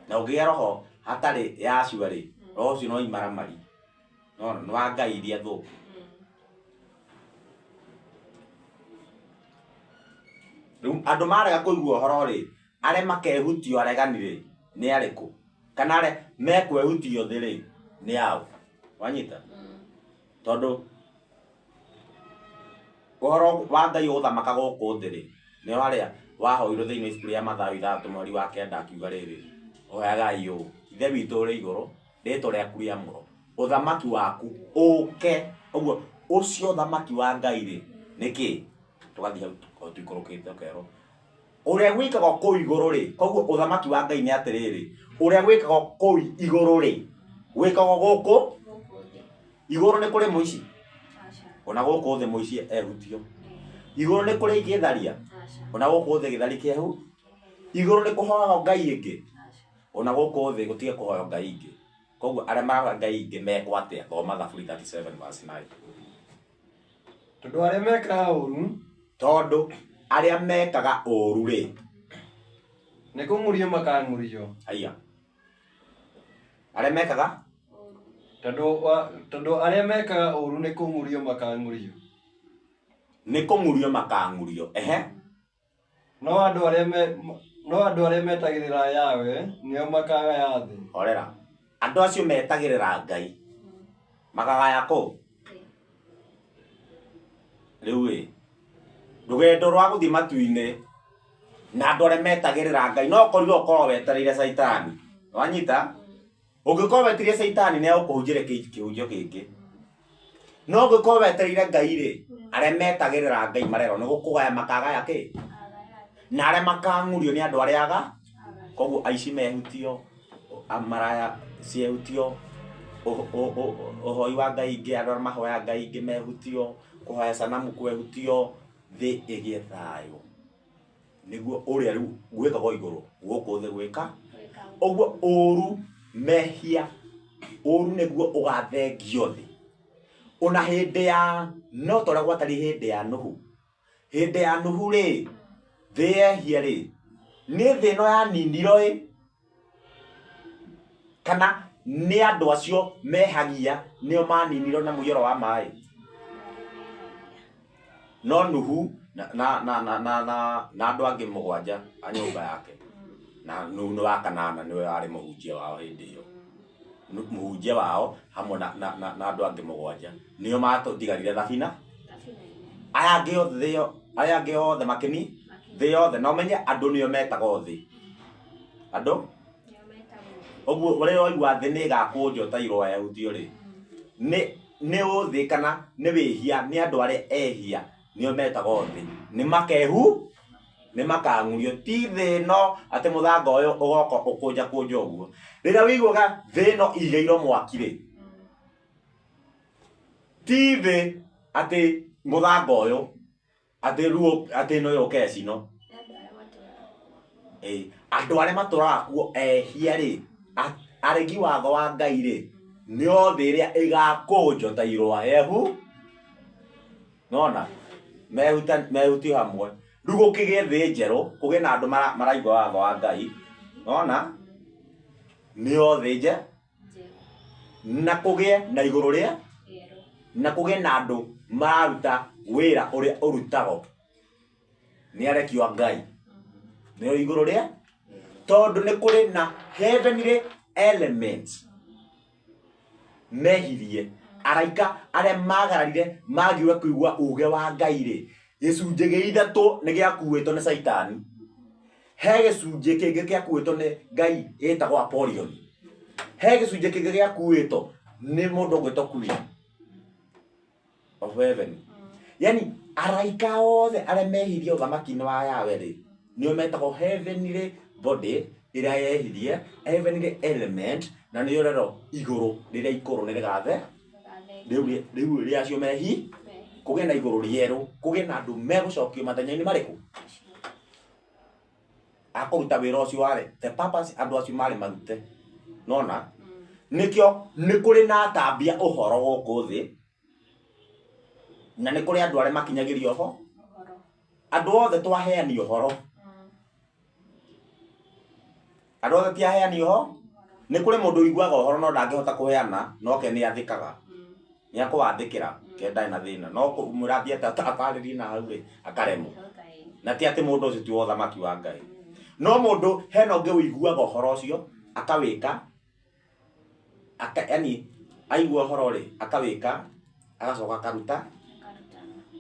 [SPEAKER 2] Na ũngĩgĩa roho hatarĩ Yahshua rĩ, roho ũcio no imaramari, no nĩ wa Ngai iria thũku. Rĩu andũ marega kũigua ũhoro rĩ, arĩa makehutio aregani rĩ, nĩ arĩkũ? Kana arĩa mekwehutio thĩ rĩ, nĩ ao? Wanyita? Tondũ ũhoro wa Ngai ũgũthamaka gũkũ thĩ rĩ, nĩ harĩa wahoirwo thĩinĩ wa ibuku rĩa Mathayo 6:9 akiuga rĩrĩ, hoyagai ũũ, Ithe witũ ũrĩ igũrũ, rĩĩtwa rĩaku rĩamũrwo, ũthamaki waku ũũke. Ũguo ũcio ũthamaki wa Ngai rĩ, nĩ kĩ? Tũgathiĩ hau tũikũrũkĩte ũkerwo ũrĩa gwĩkagwo kũu igũrũ rĩ. Koguo ũthamaki wa Ngai nĩ atĩrĩrĩ, ũrĩa gwĩkagwo kũu igũrũ rĩ, gwĩkagwo gũkũ igũrũ. Nĩ kũrĩ mũici, ona gũkũ thĩ mũici ehutio. Igũrũ nĩ kũrĩ gĩtharia, ona gũkũ thĩ gĩthari kĩehu. Igũrũ nĩ kũhoyagwo Ngai ĩngĩ, ona gũkũ thĩ gũtige kũhoywo Ngai ingĩ. Koguo arĩa marahoya Ngai ingĩ mekwo atĩa? Thoma Thaburi 37 verse 9.
[SPEAKER 3] Tondũ arĩa mekaga ũru,
[SPEAKER 2] Tondũ arĩa mekaga ũru rĩ,
[SPEAKER 3] nĩ kũng'ũrio makang'ũrio.
[SPEAKER 2] Aya, arĩa mekaga
[SPEAKER 3] Tondũ arĩa mekaga ũru nĩ kũng'ũrio makang'ũrio.
[SPEAKER 2] Nĩ kũng'ũrio makang'ũrio. Ehe.
[SPEAKER 3] No andũ arĩa metagĩrĩra Yahweh nĩo makagaya thĩ.
[SPEAKER 2] Horera. Andũ acio metagĩrĩra Ngai makagaya kũ? Rĩu ĩ, rũgendo rwa gũthiĩ matu-inĩ na andũ arĩa metagĩrĩra Ngai, no ũkorirwo ũkorwo wetereire Caitani. Wanyita? Ũngĩkorwo wetereire Caitani, nĩ egũkũhunjĩria kĩhunjio kĩngĩ. No ũngĩkorwo wetereire Ngai rĩ, arĩa metagĩrĩra Ngai marerwo nĩ gũkũgaya makagaya kĩ, na arĩa makang'ũrio nĩ andũ arĩa aga. Koguo aici mehutio, maraya ciehutio, ũhoi wa Ngai ingĩ, andũ arĩa mahoya Ngai ingĩ mehutio, kũhoya sanamu kwehutio, thĩ ĩgĩe thayũ. Nĩguo ũrĩa rĩu gwĩkagwo igũrũ, gũkũ thĩ gwĩka ũguo. Ũru, mehia, ũru nĩguo ũgathengio thĩ. Ona hĩndĩ ya no ta ũrĩa gwatariĩ hĩndĩ ya Nuhu. Hĩndĩ ya Nuhu rĩ, thĩ yehia rĩ, nĩ thĩ ĩno yaninirwo ĩ, kana Nĩ andũ acio mehagia nĩo maninirwo na mũiyũro wa maĩ. No Nuhu na andũ angĩ mũgwanja a nyũmba yake. Na Nuhu nĩ wa kanana nĩwe warĩ mũhunjia wao hĩndĩ ĩyo. Mũhunjia wao hamwe na andũ angĩ mũgwanja nĩo matigarire thabina. Aya angĩ othe aya angĩ othe makĩni thĩ yothe na ũmenye andũ nĩo metagwo thĩ. Andũ ũguo ũrĩa waigua thĩ nĩ ĩgakũnjwo ta irũa yahutio rĩ nĩ ũthĩ kana nĩ wĩhia nĩ andũ arĩa ehia nĩo metagwo thĩ. Nĩ makehu nĩ makang'urio ti thĩ ĩno atĩ mũthanga ũyũ ũgoka ũkũnja kũnja ũguo. Rĩrĩa wĩiguaga thĩ ĩno ĩigĩirwo mwaki rĩ ti thĩ atĩ mũthanga ũyũ atĩ ruo atĩ ĩno yũke ĩcinwo. Andũ arĩa matũraga kuo ehia rĩ aregi watho wa Ngai rĩ nĩo thĩ ĩrĩa ĩgakũnjwo ta irũa yehu nona mehutio hamwe. Rĩu gũkĩgĩe thĩ njerũ kũgĩe na andũ maraigua watho wa Ngai nona nĩo thĩ njerũ na kũgĩe na igũrũ rĩa na kũgĩe na andũ mararuta wĩra ũrĩa ũrutagwo nĩ arekio a Ngai nĩo igũrũ rĩa tondũ nĩ kũrĩ na heavenly elements mehirie araika arĩa magararire magire kũigua uge wa Ngai rĩ gĩcunjĩ gĩa ithatũ nĩ gĩakuĩtwo nĩ Caitani. He gĩcunjĩ kĩngĩ gĩakuĩtwo nĩ Ngai ĩtagwo Apollyon. He gĩcunjĩ kĩngĩ gĩakuĩtwo nĩ mũndũ ũgwĩtwo Queen of Heaven. Yani araika othe arĩa mehirie ũthamaki-inĩ wa Yahweh rĩ nĩo metagwo heavenly body ĩrĩa yehirie heavenly element na nĩyo rero igũrũ rĩrĩa ikũrũ nĩ rĩgathe rĩu rĩa acio mehi kũgĩe na igũrũ rĩerũ kũgĩe na andũ megũcokio mathenya-inĩ marĩkũ akũruta wĩra ũcio warĩ the purpose andũ acio marĩ marute nona nĩkĩo nĩ kũrĩ na atambia ũhoro gũkũ thĩ na nĩ kũrĩ andũ arĩa makinyagĩrio ho andũ othe twaheani ũhoro andũ othe ti aheani ũhoro nĩ kũrĩ mũndũ ũiguaga ũhoro no ndangĩhota kũheana noke nĩ athĩkaga nĩ akũwandĩkĩra ke ndarĩ na thĩna no kũmwĩra athiĩ atarĩrie na hau rĩ akaremwo na ti atĩ mũndũ ũcio ti wa ũthamaki wa Ngai no mũndũ hena ũngĩ ũiguaga ũhoro ũcio akawĩka yani aigua ũhoro rĩ akawĩka agacoka akaruta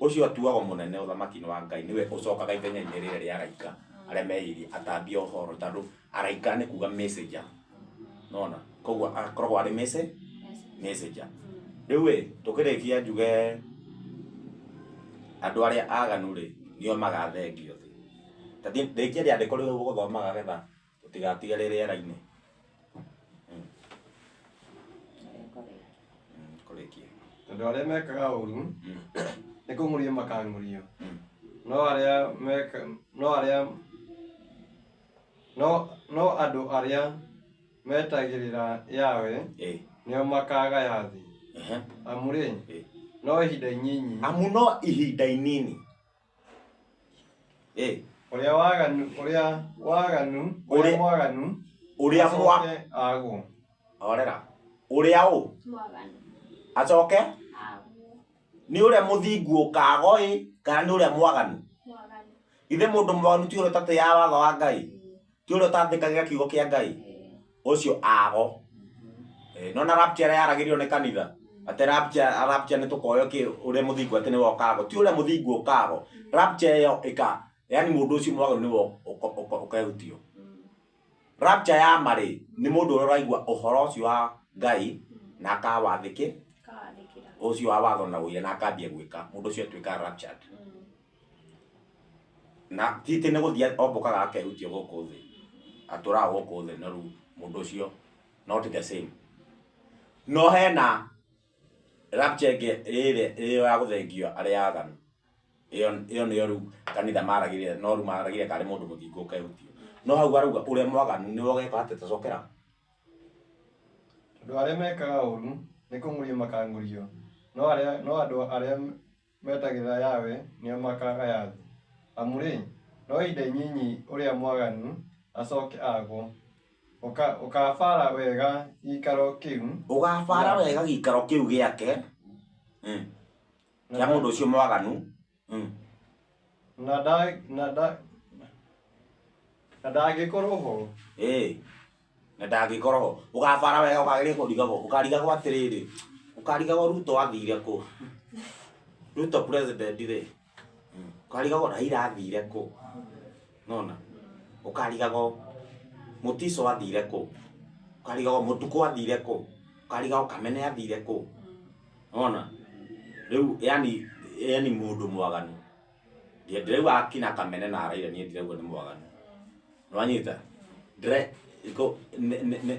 [SPEAKER 2] ũcio atuagwo mũnene ũthamaki-inĩ wa Ngai nĩwe ũcokaga ithenya-inĩ rĩrĩa rĩa araika arĩa mehirie atambia ũhoro tondũ araika nĩ kuga messenger nona koguo akoragwo arĩ messenger. Rĩu ĩ tũkĩrĩkia njuge andũ arĩa aganu rĩ nĩo magathengio thĩ. Ta rĩkia rĩandĩko rĩu ũgũthomaga getha tũtigatigare rĩera-inĩ. Kũrĩkia.
[SPEAKER 3] Tondũ arĩa mekaga ũru nĩ kũng'ũrio makang'ũrio no arĩa meka no arĩa no andũ arĩa metagĩrĩra Yahweh nĩo makagaya thĩ. Amu rĩ no ihinda inyinyi
[SPEAKER 2] amu no ihinda inini
[SPEAKER 3] ũrĩa waganu ũrĩa waganu ũrĩa mwaganu
[SPEAKER 2] ũrĩa agwo horera ũrĩa ũ
[SPEAKER 1] mwaganu
[SPEAKER 2] acoke nĩ ũrĩa mũthingu ũkago ĩ kana nĩ ũrĩa mwaganu. Ithe mũndũ mwaganu ti ũrĩa ũtatĩaga watho wa Ngai ti ũrĩa ũtathĩkagĩra kiugo kĩa Ngai ũcio ago. No na rapture ĩrĩa yaragĩrio nĩ kanitha atĩ rapture nĩ tũkoyo kĩ ũrĩa mũthingu atĩ nĩwe ũkago ti ũrĩa mũthingu ũkago. Rapture ĩyo ĩka yani mũndũ ũcio mwaganu nĩwe ũkehutio. Rapture ya marĩ nĩ mũndũ ũrĩa ũraigua ũhoro ũcio wa Ngai na akawathĩkĩ ũcio wa watho na ũira na akambia gwĩka mũndũ ũcio atuĩkaga raptured. Na ti atĩ nĩ gũthiĩ ombũkaga akehutio gũkũ thĩ atũraga gũkũ thĩ no rĩu mũndũ ũcio not the same. No hena rapture ĩngĩ ĩrĩa ĩyo ya gũthengio arĩa aganu ĩyo nĩyo rĩu kanitha maragĩrĩra no rĩu maragĩrĩra karĩ mũndũ mũthingu ũkehutio no hau arauga ũrĩa mwaganu nĩwe ũgeka atĩ tacokera.
[SPEAKER 3] Tondũ arĩa mekaga ũru nĩ kũng'ũrio makang'ũrio no andũ arĩa metagĩrĩra Yahweh nĩo makagaya thĩ. Amu rĩ no ihinda inyinyi ũrĩa mwaganu acoke agwo. Ũkabara wega gĩikaro kĩu.
[SPEAKER 2] Ũgabara wega gĩikaro kĩu gĩake kĩa mũndũ ũcio mwaganu.
[SPEAKER 3] Na ndangĩkorwo ho.
[SPEAKER 2] Ĩĩ, na ndangĩkorwo ho. Ũgabara wega ũkagĩrĩria kũrigagwo, ũkarigagwo atĩrĩrĩ, ũkarigagwo Ruto athire kũ? Ruto president rĩ, ũkarigagwo Raila athire kũ? Nona? Ũkarigagwo Mutiso athire kũ? Ũkarigagwo Mutuku athire kũ? Ũkarigagwo Kamene athire kũ? Nona? Rĩu yani mũndũ mwaganu. Ndĩrauga akina Kamene na Raila niĩ ndirauga nĩ mwaganu. Nĩwanyita?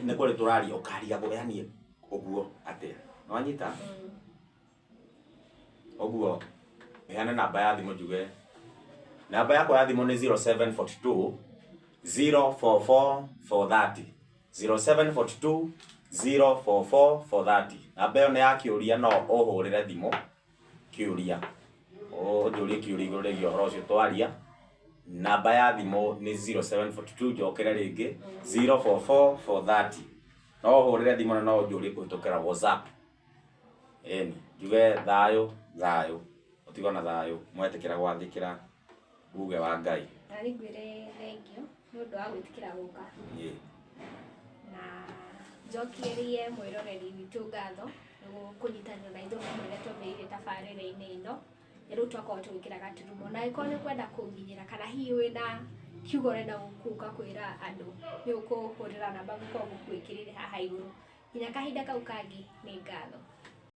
[SPEAKER 2] Nĩ kũrĩ tũraria ũkarigagwo yani ũguo atĩa. Nĩwanyita? Ũguo heana namba ya thimũ njuge. Namba yakwa ya thimũ nĩ 0742 044 430. 0742 044 430. Namba ĩyo nĩ ya kĩũria, no ũhũrĩre thimũ kĩũria. Ũnjũrie kĩũria igũrũ rĩgiĩ ũhoro ũcio twaria. Namba ya thimũ nĩ 0742 njokere rĩngĩ 044 430. No ũhũrĩre thimũ na no ũnjũrie kũhĩtũkĩra WhatsApp. Ĩni, njuge thayũ, thayũ, ũtigwo na thayũ, mwetĩkĩra gwathĩkĩra uge wa Ngai.
[SPEAKER 1] Na nĩ ngwĩre thengio nĩ ũndũ wa gwĩtĩkĩra gũka.
[SPEAKER 2] Ĩĩ.
[SPEAKER 1] Na njokierie mwĩroreri witũ ngatho nĩ kũnyitanĩra na ithuĩ hamwe na twambĩrĩirie tabarĩra-inĩ ĩno. Rĩu twakorwo tũgĩkĩra gaturumo. Na angĩkorwo nĩ ũkwenda kũnginyĩra kana hihi wĩna kiugo ũrenda gũka kwĩra andũ, nĩ ũkũhũrĩra namba ngũkorwo ngũgwĩkĩrĩire haha igũrũ. Nginya kahinda kau kangĩ, nĩ ngatho.